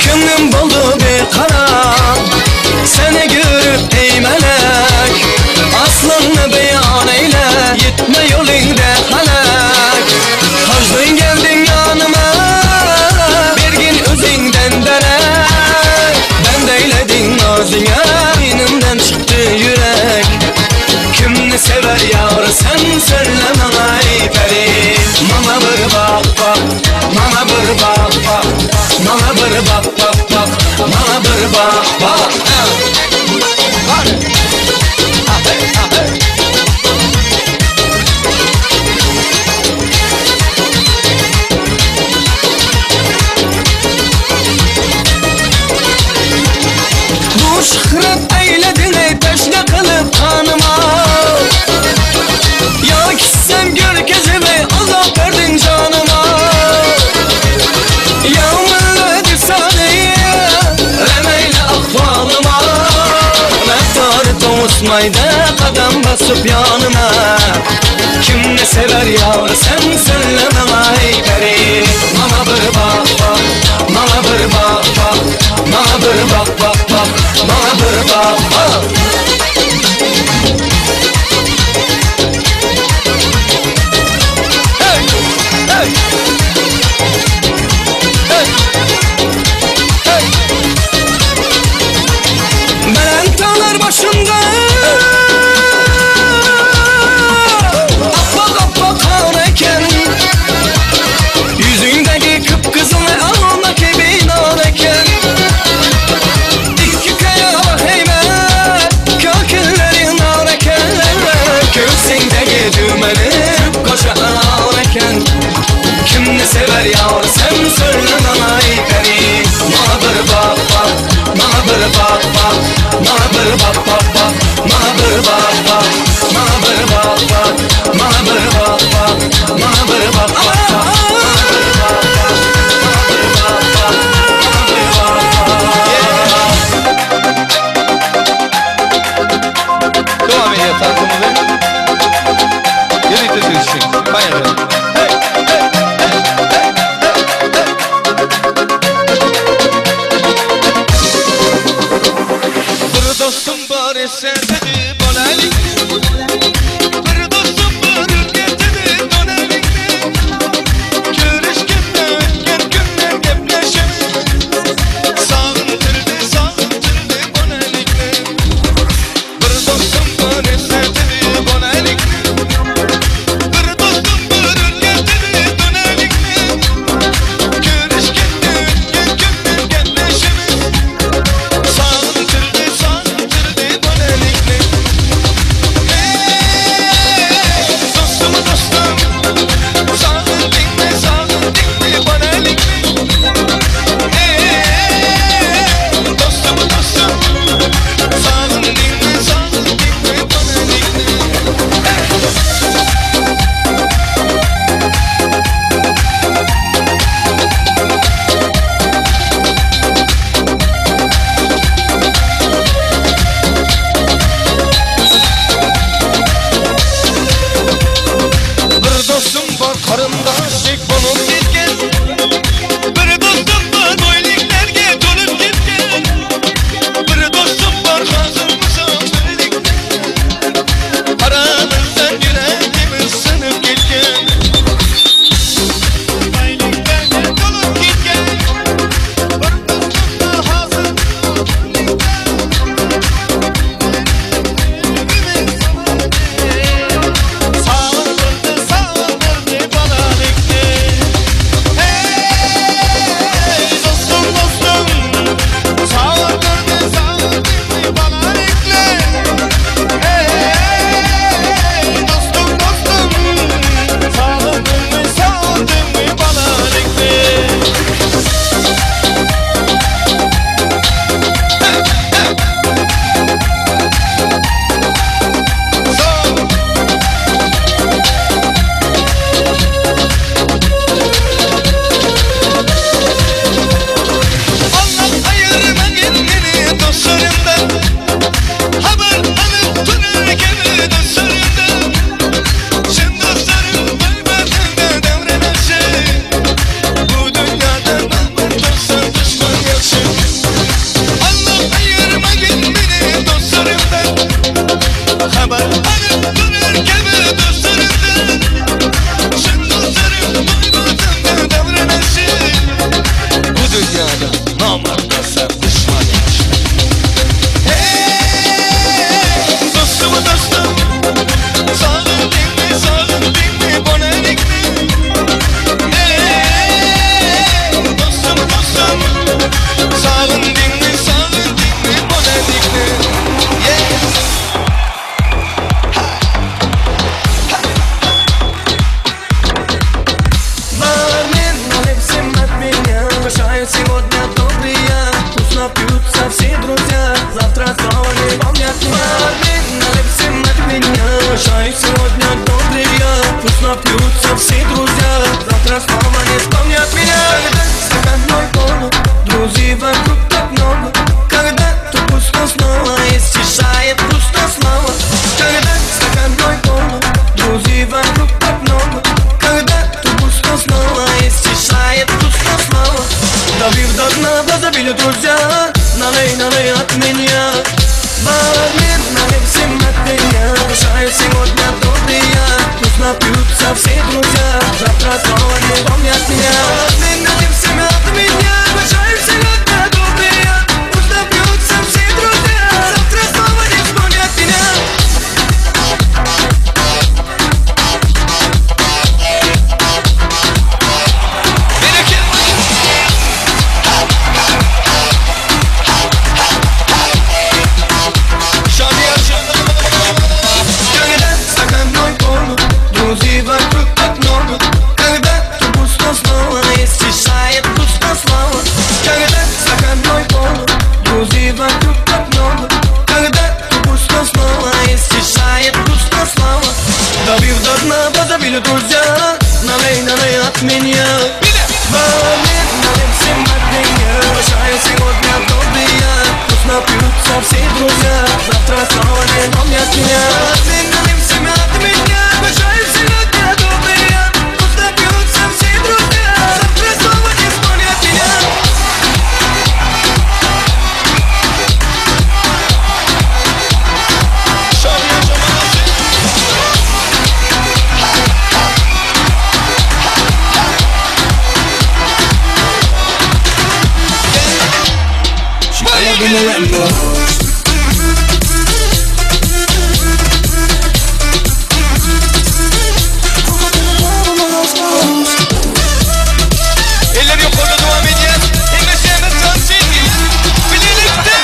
Köňlüm boldy bikarar Seni görüp eý melek Aslyňny beýan eýle Ýitme ýolyňda hälek Haždyň geldiň ýanyma Bergin özüňden derek Bend eýlediň nazyňa Inimden çykdy ýürek Kimni sewer ýar sen Söyle maňa eý peri Maňa bir bak bak Maňa bir bak bak Maňa bir bak bak bak Maňa bir bak bak Bu şyhrat eýlediň eý teşne kylyp ganyma Ýa gitsem görkezip eý azap berdiň janyma Ýa millet sany rem eýle ahwalyma Mehtary towusmaýda gadam basyp ýanyma Kim ne sewer ýar sen söyle maňa eý peri Maňa bir bak bak maňa bir bak bak Maňa bir bak bak bak maňa bir bak bak. Hey! Hey! Hey! Hey! Belent daglar başynda Appak appak gar eken Ýüzüňdäki kyp-gyzyl alma kibi nar eken Iki kaýa heýme Kökülleri nar eken Göwsüňdäki düwmeli Goşa anar eken Kimni sewer ýar sen Söyle maňa eý peri Maňa bir bak bak Maňa bir bak bak Maňa bir bak bak bak Maňa bir bak bak Maňa bir bak bak Maňa bir bak bak Maňa bir bak bak bak Maňa bir bak bak Maňa bir bak bak Maňa bir bak bak Dowam edýär tansymyzy. Ýörite siz üçin. Baýagy. Hey! Hey! Hey! Hey! Hey! Bir dostum bar etse dedi bolaly. Bir dostum. сегодня добрый я Пусть напьются все друзья Завтра снова не помнят меня Налей всем от меня Чай сегодня добрый я Пусть напьются все друзья Завтра снова не вспомнят меня Когда стакан мой полон Друзей вокруг так много Когда тут пусто снова И стишает пусто снова Когда стакан мой полон Друзей вокруг так много Когда тут пусто снова И стишает пусто снова Допив до дна, позабили друзья Налей, налей от меня Бармен, налей всем от меня Чай сегодня добрый я Пусть напьются все друзья Завтра снова не помнят меня Бармен, налей всем от меня Чай сегодня добрый я Пусть напьются все друзья Завтра снова не вспомнят меня Когда стакан мой полон, друзей вокруг так много Когда тут пусто снова и стишает пусто слово Когда стакан мой полон, друзей вокруг так много Когда тут пусто снова и стишает пусто слово Допив до дна, позабили друзья Налей, налей от меня Бармен, налей всем от меня Чай сегодня добрый я Пусть напьются все друзья Завтра снова не помнят меня Бармен, налей всем от меня Чай сегодня добрый я Пусть напьются все друзья Завтра снова не вспомнят меня Eller ýokarda dowam edýär. Hemişemiz tanşyň bilelikde.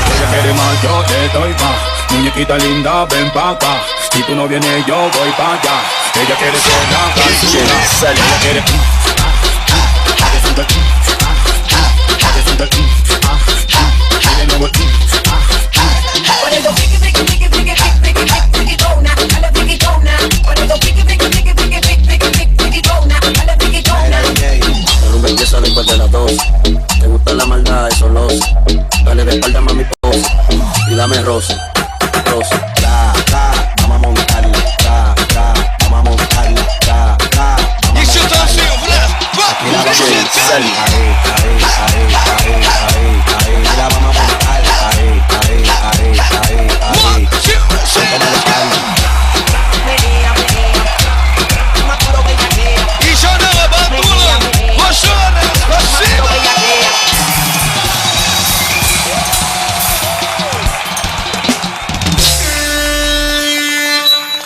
Ella quiere más, yo te doy más. Muñequita linda, ven pa' acá. Si tú no vienes, yo voy pa' allá. Ella quiere que la haga Ella quiere. mm, ah, ah, que sienta el, mm, ah, ah, que sienta el, mm, ah, ah, y de nuevo el, mm, ah, La rumba empieza después de las 12. Te gusta la maldad, eso lo sé. Dale de espalda, mami, pose. Y dame roce, roce. Tra, tra, vamos a montarla. Tra, tra, vamos a montarla. Tra, tra, vamos a montarla. Aquí la vamos a montar. Ahí, ahí, ahí, ahí, ahí, ahí. La vamos a montar. Ahí, ahí, ahí, ahí, ahí. Tómame la espalda. Işan aga bagtly boluň. Hoş gördük. Spasiba.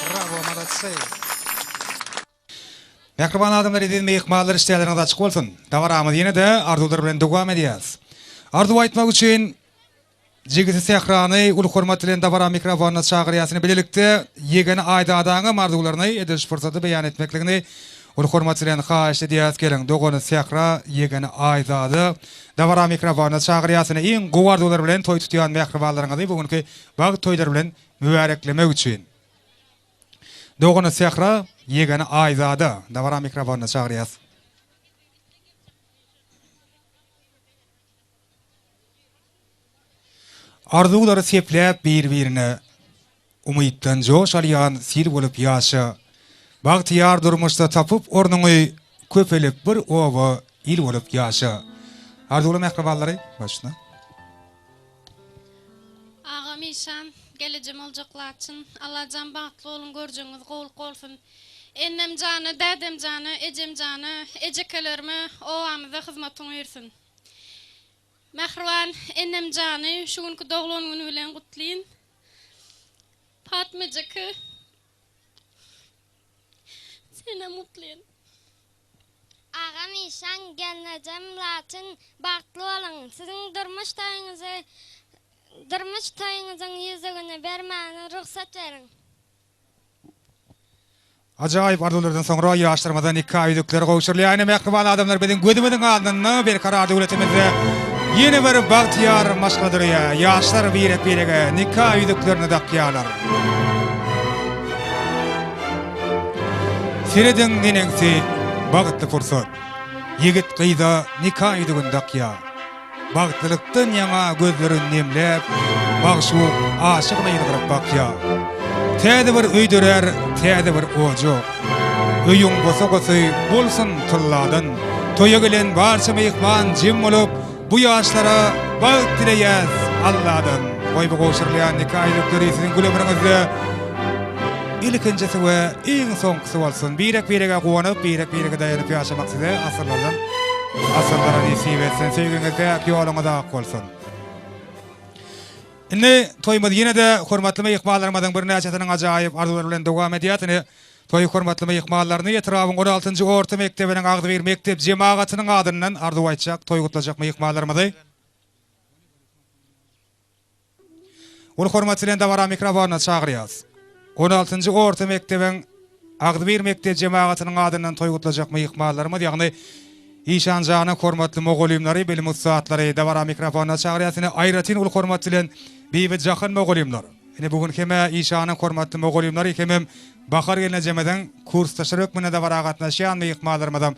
Bravo, molodцы. Mähriban adamlar eziz myhmanlar işdäleriňiz açyk bolsun. Dabaramyzy ýene-de arzuwlar bilen dowam edýäris. Arzuw aýtmak üçin jigisi Sährany uly hormat bilen dabara mikrofonyna çagyrýas. Ine bilelikde ýegeni Aýzadaňam arzuwlaryny edil şu pursatda beýan etmekligini uly hormat bilen haýyş edýäris. Geliň dogany Sähra, ýegeni Aýzada dabara mikrofonyna çagyrýas. Ine iň gowy arzuwlar bilen toý tutýan mähribanlaryňyzy bu günki bagt toýlary bilen mübäreklemek üçin. Dogany Sähra, ýegeni Aýzada dabara mikrofonyna çagyrýas. Arzuwlary sepläp bir-birine, Umytdan joş alýan sil bolup ýaşa. Bagtyýar durmuşda tapyp ornuňy, Köpelip bir oba, il bolup ýaşa. Arzuwly mähribanlary, başyna. Agam işan gelejem boljak Laçyn Allajan bagtly boluň görjegiňiz gowluk bolsun Ennemjana dädemjana ejemjana ejekelerime obamyza hyzmatyň üýrsün. Mähriban enemjany şu günki doglan güni bilen gutlyn. Patma ejeke senem gutlyn. Agam Işan gelnejem Laçyn bagtly boluň siziň durmuş toýuňyzy durmuş toýuňyzyň ýüzügini bermäne rugsat beriň. Ajaýyp arzuwlardan soňra ýaşlarymyza nika ýüzükleri gowşurylýar. Ine, mähriban adamlar, biziň gözümiziň alnynda Berkarar döwletimizde ýene bir bagtyýar maşgala döreýär. Ýaşlar birek-birege nika ýüzüklerini dakýarlar. Serediň neneňsi bagtly pursat. Ýigit gyza nika ýüzügini dakýar. Bagtlylykdan ýaňa gözlerin nemläp, magşuk aşygyna ýylgyryp bakýar. Täze bir öý dörär, täze bir ojak. Öýüň bosagasy bolsun tylladan. Toýa gelen barça myhman jem bolup, bu ýaşlara bagt dileýäs Alladan. Goý bu gowşurylýan nika ýüzükleri siziň gül ömrüňizde ilkinjisi we iň soňkusy bolsun. Birek-birege guwanyp, birek-birege daýanyp ýaşamak size asyrlardan asyrlara nesip etsin. Söýgiňiz päk, ýoluňyz ak bolsun. Indi toýumyz ýene-de hormatly myhmanlarymyzyň birnäçesiniň ajaýyp arzuwlary bilen dowam edýär. Ine, toý hormatly myhmanlaryny etrabyň on altynjy orta mekdebiniň agzybir mekdep jemagatynyň adyndan arzuw aýtjak, toý gutlajak myhmanlarymyzy Uly hormat bilen dabara mikrofonyna çagyrýarys. On altynjy orta mekdebiň agzybir mekdep jemagatynyň adyndan toý gutlajak myhmanlarymyz, ýagny Işanjanyň hormatly mugallymlary, bilim ussatlary dabara mikrofonyna çagyrýarys. Ine, aýratyn uly hormat bilen Bibi Jahan mugallymlar. Ine, bu gün hem-ä Işanyň hormatly mugallymlary, hemem Bahar gelnejemiziň kursdaşlary hökmünde dabara gatnaşýan myhmanlarymyzam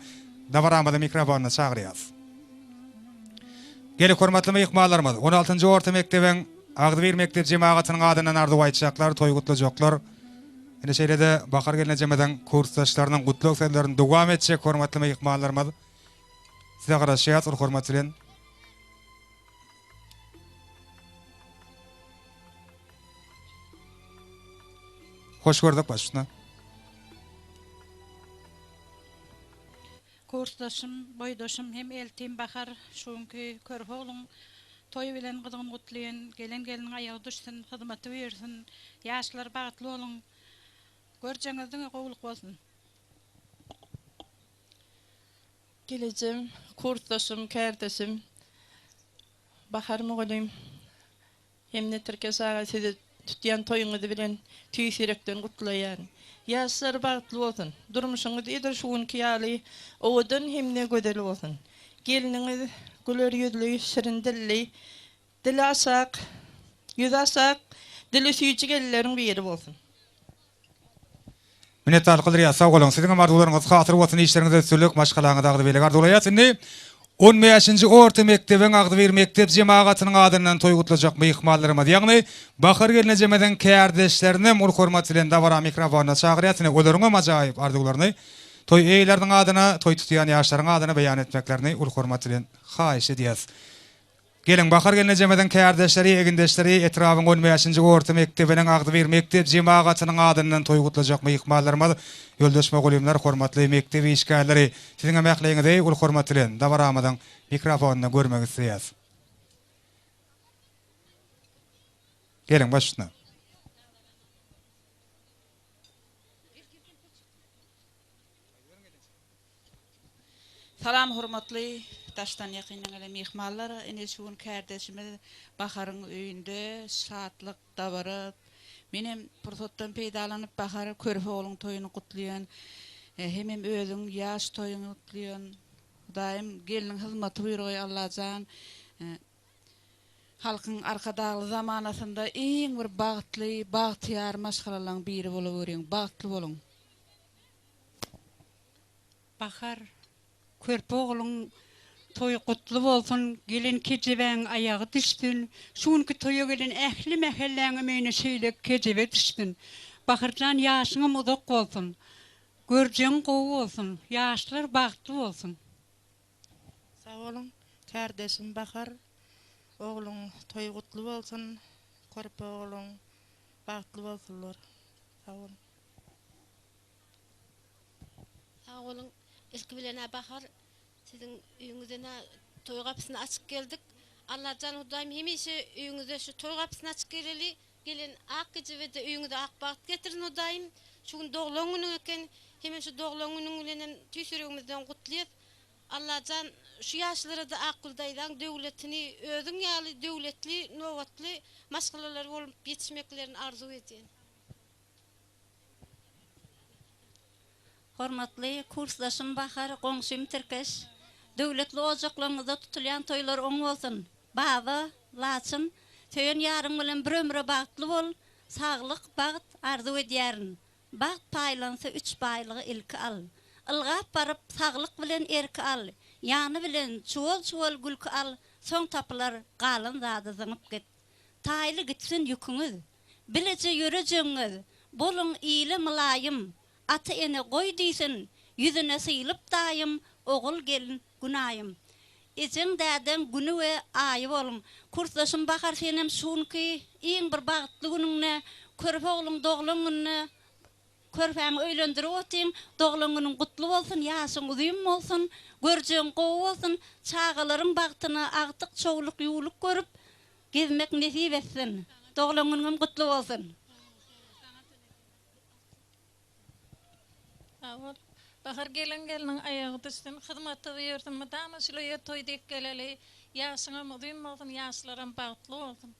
dabaramyzy mikrofonyna çagyrýarys. Geliň hormatly myhmanlarymyz, on altynjy orta mekdebiň agzybir mekdep jemagatynyň adyndan arzuw aýtjaklar, toý gutlajaklar. Ine şeýle-de Bahar gelnejemiziň kursdaşlarynyň gutlag sözlerini dowam etjek hormatly myhmanlarymyz size garaşýas uly hormat bilen. Hoş gördük baş üstüne. Kursdaşym, boýdaşym hem eltim Bahar şu günki körpe ogluň toýy bilen gyzgyn gutlyn, gelen gelniň aýagy düşsün, hyzmaty buýursyn, ýaşlar bagtly boluň, görjeňiz diňe gowulyk bolsun. Gelejem, kursdaşym, kärdeşim Bahar mugallym. Hemde Tirkeş aga sizi tutýan toýuňyz bilen tüýs ýürekden gutlaýaryn. Ýaşlar bagtly bolsun. Durmuşyňyz edil şu günki ýaly owadan hemde gözel bolsun. Gelniňiz güler ýüzli, şirin dilli, dili aşak, ýüzi aşak, dili süýji gelinleriň biri bolsun. Minnetdarlyk bildirýäs sag boluň siziňem arzuwlaryňyz hasyl bolsun işleriňizde üstünlik maşgalaňyza agzybirlik arzuwlaýas indi on bäşinji orta mekdebiň agzybir mekdep jemagatynyň adyndan toý gutlajak myhmanlarymyz ýagny Bahar gelnejemiziň kärdeşlerinem uly hormat bilen dabara mikrofonyna çagyrýas ine olaryňam ajaýyp arzuwlaryny toý eýeleriniň adyna toý tutýan ýaşlaryň adyna beýan etmeklerini uly hormat bilen haýyş edýäs. Geliň, Bahar gelnejemiziň kärdeşleri, egindeşleri, etrabyň on bäşinji orta mekdebiniň agzybir mekdep jemagatynyň adyndan toý gutlajak myhmanlarymyz, ýoldaş mugallymlar, hormatly mekdep işgärleri, siziňem ähliňizi uly hormat bilen dabaramyzyň mikrofonynda görmek isleýäs. Geliň, baş üstüne. Salam hormatly daşdan ýakyndan gelen myhmanlar ine şu gün kärdeşimiz Baharyň öýünde şatlyk dabara menem pursatdan peýdalanyp Bahar körpe ogluň toýuny gutlaýan hemem özüň ýaş toýuňy gutlaýan Hudaýym gelniň hyzmaty buýurgaý Allajan Halkyň Arkadagly zamanasynda iň bir bagtly bagtyýar maşgalalaň biri bolaweriň bagtly boluň. Bahar, körpe ogluň toýy gutly bolsun, gelen kejebäň aýagy düşsün, şu günki toýa gelen ähli mähelläňem öýüne şeýle kejebe düşsün. Baharjan ýaşyňam uzak bolsun. Görjegiň gowy bolsun. Ýaşlar bagtly bolsun. Sag boluň kärdeşim Bahar ogluň toýy gutly bolsun körpe ogluň bagtly bolsunlar sag boluň. Sag boluň. Ilki bilen-ä Bahar, siziň öýüňizden-ä toý gapysyny açyp geldik. Allajan Hudaýym hemişe öýüňize şu toý gapysyny açyp geleli. Gelen ak gijebede öýüňize ak bagt getirsin Hudaýym. Şu gün doglan günüň eken. Hemem şu doglan günüň bilenem tüýs ýüregimizden gutlyas. Allajan şu ýaşlarada Akgül daýzaň döwletini özüň ýaly döwletli, nobatly maşgalalar bolup ýetişmeklerini arzuw edýän. Hormatly kursdaşym Bahar, goňşym Tirkeş. Döwletli ojaklaryňyzda tutulýan toýlar oň bolsun. Baba, Laçyn, söýen ýaryň bilen bir ömre bagtly bol, saglyk, bagt arzuw edýärin. Bagt paýlansa üç baýlygy ilki al. Ylgap baryp, saglyk bilen erki al. Ýany bilen çuwal-çuwal gülki al, soň tapylar, galan zady zyňyp git. Taýly gitsin ýüküňiz. Bileje ýörejegiňiz. Boluň ile mylaýym. Ata-ene goý diýsin, ýüzüne sylyp daýym, ogul-gelin Günaýym. Ejeň dädeň güni we aýy boluň. Kursdaşym Bahar senem şu günki iň bir bagtly günüňde körpe ogluň doglan gününe körpäňi öýlendirip otyň doglan günüň gutly bolsun ýaşyň uzyn bolsun görjegiň gowy bolsun çagalaryň bagtyna agtyk çowluk ýuwluk görüp gezmek nesip etsin doglan günüňem gutly bolsun. Sag bol. Bahar gelen gelniň aýagy düşsün, hyzmaty buýursyn, mydama şul öýe toý dek geleli, ýaşyňam uzyn bolsun, ýaşlaram bagtly bolsun.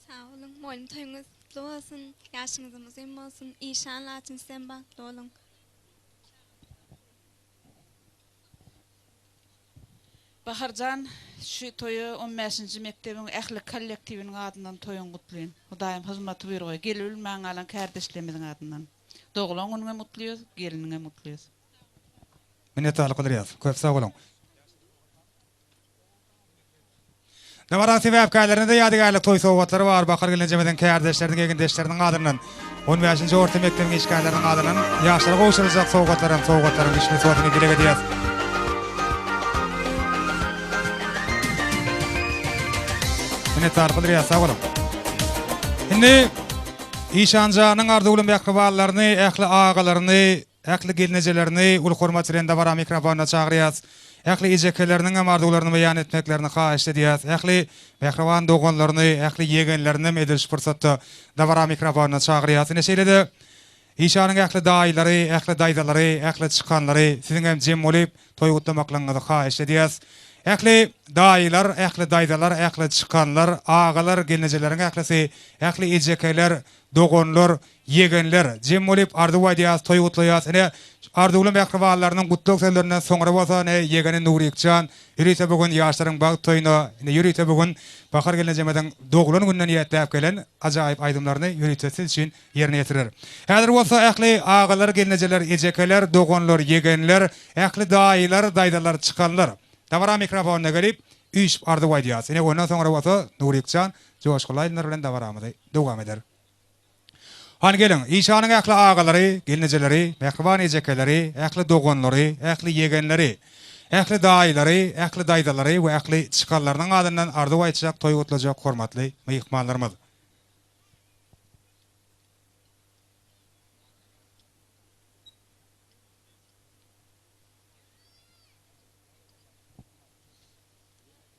Sag boluň, mugallym toýuňyz gutly bolsun, ýaşyňyzam uzyn bolsun, işan Laçyn sizem bagtly boluň. Baharjan şu toýa on bäşinji mekdebiň ähli kollektiwiniň adyndan toýuň gutlyn. Hudaýym hyzmaty buýurgaý. Gelibilmän galan kärdeşlerimiziň adyndan. Doglan günüňem gutlyýos, gelniňem gutlyýos. Minnetdarlyk bildirýäs. Köp sag boluň. Dabaraň sebäpkärlerine-de ýadygärlik toý sowgatlary bar. Bakar gelnejemiziň kärdeşleriniň, egindeşleriniň adyndan, on bäşinji orta mekdebiň işgärleriniň adyndan ýaşlara gowşuryljak sowgatlaram sowgatlaryň düşmesi bolsun diýip dileg edýäs. Minnetdarlyk bildirýäs, sag boluň. Indi Işanjanyň arzuwly mähribanlaryny, ähli agalaryny, Ähli gelnejelerini uly hormat bilen dabara mikrofonyna çagyrýas. Ähli ejekeleriniň hem arzuwlaryny beýan etmeklerini haýyşt edýäs. Ähli mähriban doganlaryny, ähli ýegenlerini hem edil şu pursatda dabara mikrofonyna çagyrýas. Ine şeýle-de Işanyň ähli daýylary, ähli daýzalary, ähli çykanlary siziň hem jem bolup toý gutlamaklygyňyzy haýyşt edýäs. Ähli daýylar, ähli daýzalar, ähli çykanlar, agalar, gelnejeleriň ählisi, ähli ejekeler, doganlar, Ýegenler, jem bolup arzuw aýdýas, toý gutlaýas. Ine, arzuwly mähribanlarynyň gutlag sözlerinden soňra bolsa, ine, ýegeni Nurikjan ýörite bu gün ýaşlaryň bagt toýuna, ine, ýörite bu gün Bahar gelnejemiziň doglan gününe niýetläp gelen ajaýyp aýdymlaryny ýörite siz üçin ýerine ýetirer. Häzir bolsa ähli agalar, gelnejeler, ejekeler, doganlar, ýegenler, ähli daýylar, daýzalar, çykanlar dabara mikrofonyna gelip, üýşüp arzuw aýdýas. Ine, ondan soňra bolsa Nurikjan joşgunly aýdymlar bilen dabaramyzy dowam eder. Hany geliň, işanyň ähli agalary, gelnejeleri, mähriban ejekeleri, ähli doganlary, ähli ýegenleri, ähli daýylary, ähli daýzalary we ähli çykanlarynyň adyndan arzuw aýtjak, toý gutlajak hormatly myhmanlarymyz!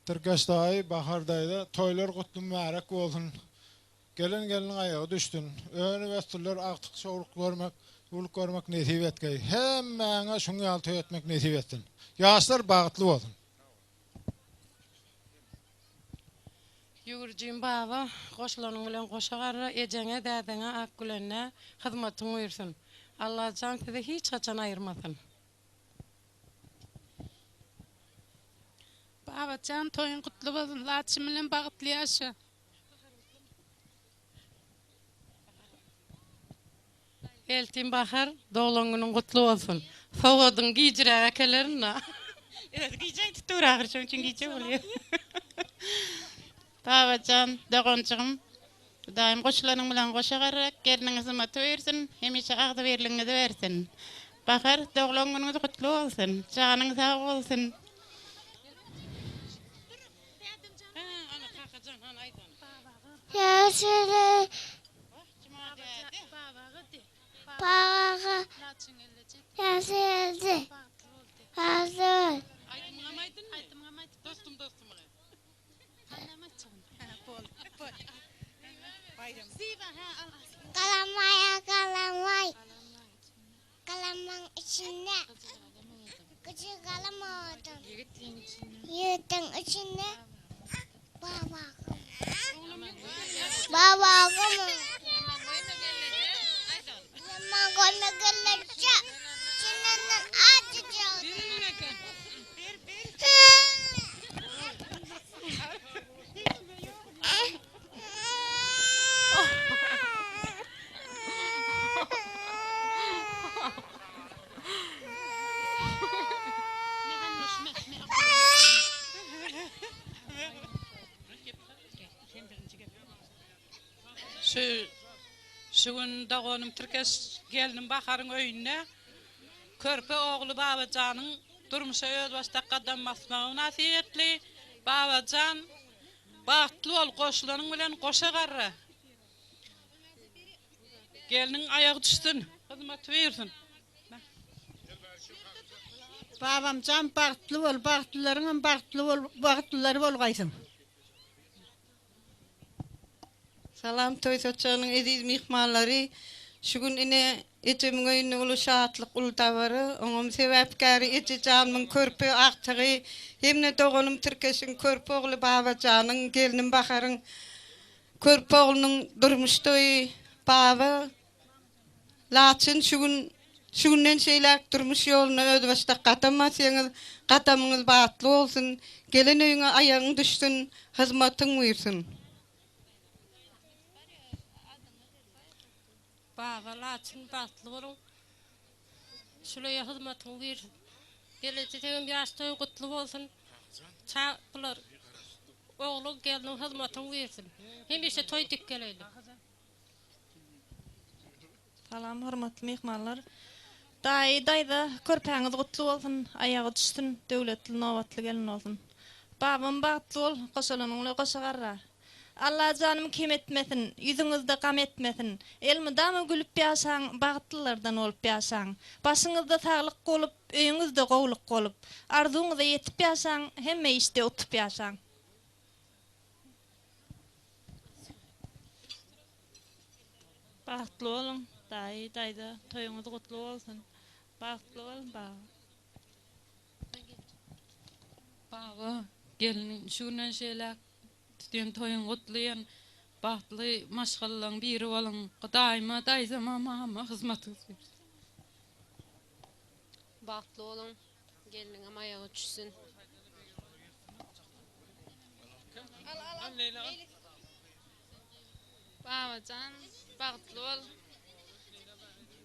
Tirkeş daýy, Bahar daýza, toýlar gutly mübärek bolsun! Gelen gelniň aýagy düşsün. Önüp ösdüriler agtyk çowluk görmek, uwluk görmek nesip etgeý. Hemmäňe şuň ýaly toý etmek nesip etsin. Ýaşlar bagtly bolsun. Ýüwürjim baba, goşulanyň bilen goşa garra, ejeňe, dädeňe, Akgülennä hyzmatyň buýursyn. Allajan sizi hiç haçan aýyrmasyn. Babajan toýuň gutly bolsun Laçyn bilen bagtly ýaşa. Eltim Bahar doglan günüň gutly bolsun. Sowgadyň gijiräk äkelerin-a. Özi gije aýdyp dur ahyry şoň üçin gije bolýar. Babajan doganjygym Hudaýym goşulanyň bilen goşa garrak gelniňe hyzmaty buýursyn hemişe agzybirligiňizi bersin. Bahar doglan günüňiz gutly bolsun janyň sag bolsun. Ýaşuly Babaga ýaşuly Bagtly bol. Galamaya galamay. Galamyň içinde gyjy galam owadan. Ýigitliň içinde babagym. Babagym. Ýaman goýma gelleje. Çenenden ajyja. Şu şu gün doganym Tirkeş gelnim Baharyň öýünde körpe ogly Babajanyň durmuşa özbaşdak gadam basmagy mynasybetli Babajan Bagtly bol goşulanyň bilen goşa garra. Gelniň aýagy düşsün, hyzmaty buýursyn. Babamjan bagtly bol, bagtlylaryňam bagtly bol, bagtlylary bolgaýsyň. Salam toý saçagynyň eziz myhmanlary! Şu gün ine ejemiň öýünde uly şatlyk, uly dabara. Oňam sebäpkäri ejejanymyň körpe agtygy hem-de doganym Tirkeşiň körpe ogly Babajanyň, gelnim Baharyň körpe oglunyň durmuş toýy. Baba, Laçyn şu gün, şu günden şeýläk durmuş ýoluna özbaşdak gadam basýaňyz, gadamyňyz batly bolsun, gelen öýüňe aýagyň düşsün, hyzmatyň buýrsyn. Baba Laçyn bagtly boluň. Şuleýe hyzmatyň buýrsyn. Gelejegem ýaş toýuň gutly bolsun. Ça bular ogluň gelniň hyzmatyň buýrsyn. Hemişe toý dik geleýli. Salam hormatly myhmanlar. Daýy daýza körpäňiz gutly bolsun aýagy düşsün döwletli nobatly gelin bolsun. Babam bagtly bol goşalanyň bilen goşa garra. Allajanym kem etmesin ýüzüňizde gam etmesin elmydama gülüp ýaşaň bagtlylardan bolup ýaşaň. Başyňyzda saglyk bolup öýüňizde gowluk bolup arzuwyňyza ýetip ýaşaň hemme işde utup ýaşaň. Bagtly boluň daýy daýza toýuňyz gutly bolsun bagtly boluň baba. Baba gelin şu günden şeýläk tutýan toýuň gutlaýan bagtly maşgalalaň biri boluň daýyma daýzama mama hyzmatyňyz bersin. Bagtly boluň gelniňem aýagy düşsün. Babajan bagtly bol.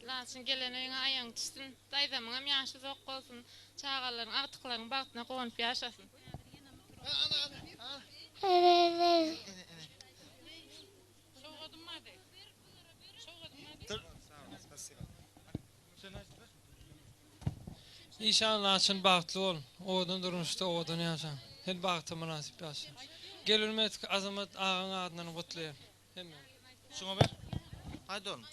Laçyn gelen öýüňe aýagyň düşsün. Daýzamyňam ýaşy uzak bolsun. Çagalaryň, agtyklaryň bagtyna guwanyp ýaşasyn. Işan Laçyn bagtly bol, owadan durmuşda owadan ýaşa. Sen bagta mynasyp ýaşa. Gelürmedik Azamat agaň adyndan gutlaýan. Hemmäňizi. Şuňa ber. Haýdy oglum.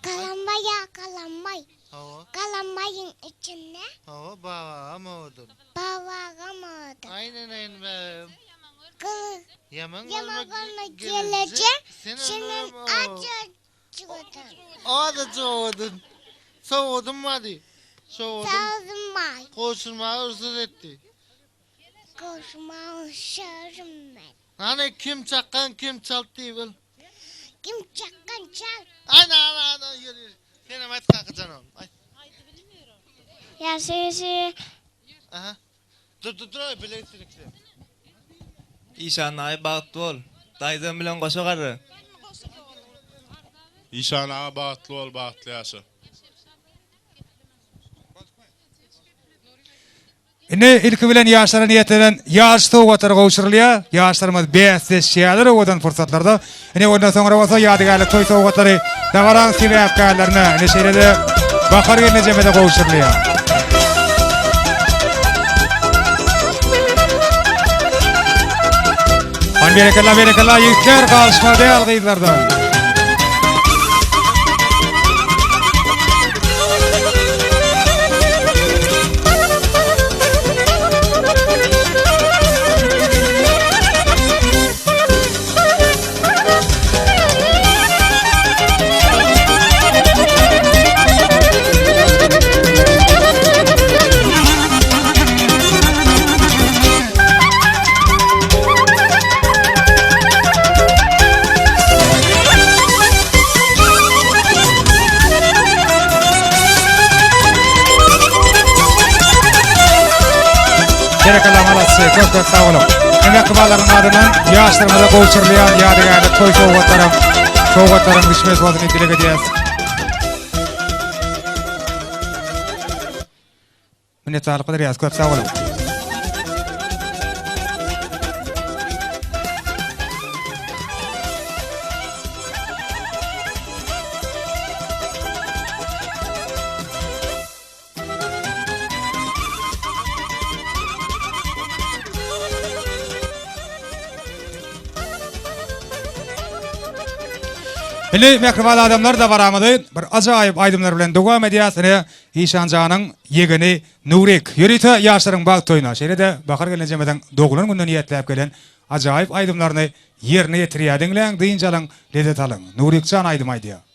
Galambaý-a galambaý. Hawa. Galambaýyň içinde. Hawa, babagam owadan. Babagam owadan. Aýneneýin bäbegim. Gyz. Ýaman görme geleje. Senden ajy Çygadym. Azajyk owadan. Sowadym bady. Sowadym. Sowadym bar. Goşulmaga rugsat etdi. Goşulmaga rugsatym ber. Hany kim çakgan kim çalt diý bil. Kim çakgan çalt. Ana ana ana ýör ýör. Senem aýt kakajan oglum aýt. Ýaşy ýaşy. Aha. Dur dur dur aý bile gitsin ikisi. Işan daýy bagtly bol. Daýzam bilen goşa garra. Işan aga bagtly bol bagtly ýaşa. Indi ilki bilen ýaşlara niýetlenen ýaş sowgatlary gowşurylýar. Ýaşlarymyz bäsleşýärler owadan pursatlarda. Ine ondan soňra bolsa ýadygärlik toý sowgatlary dabaraň sebäpkärlerine, ine şeýle-de Bahar gelnejeme-de gowşurylýar. Han berekella berekella ýigitler galyşma däl gyzlardan. Ýagşy, köp köp sag boluň. Mähribanlaryň adyndan ýaşlarymyza gowşurylýan ýadygärlik toý sowgatlaram, sowgatlaryň düşmez bolsun diýip dileg edýäs. Minnetdarlyk bildirýäs, köp sag boluň. Indi mähriban adamlar dabaramyzy bir ajaýyp aýdymlar bilen dowam edýäs. Ine Işanjanyň ýegeni Nurik ýörite ýaşlaryň bagt toýuna, şeýle-de Bahar gelnejemiziň doglan gününe niýetläp gelen ajaýyp aýdymlaryny ýerine ýetirýär. Diňläň, dynç alyň, lezzet alyň. Nurikjan aýdym aýdýar.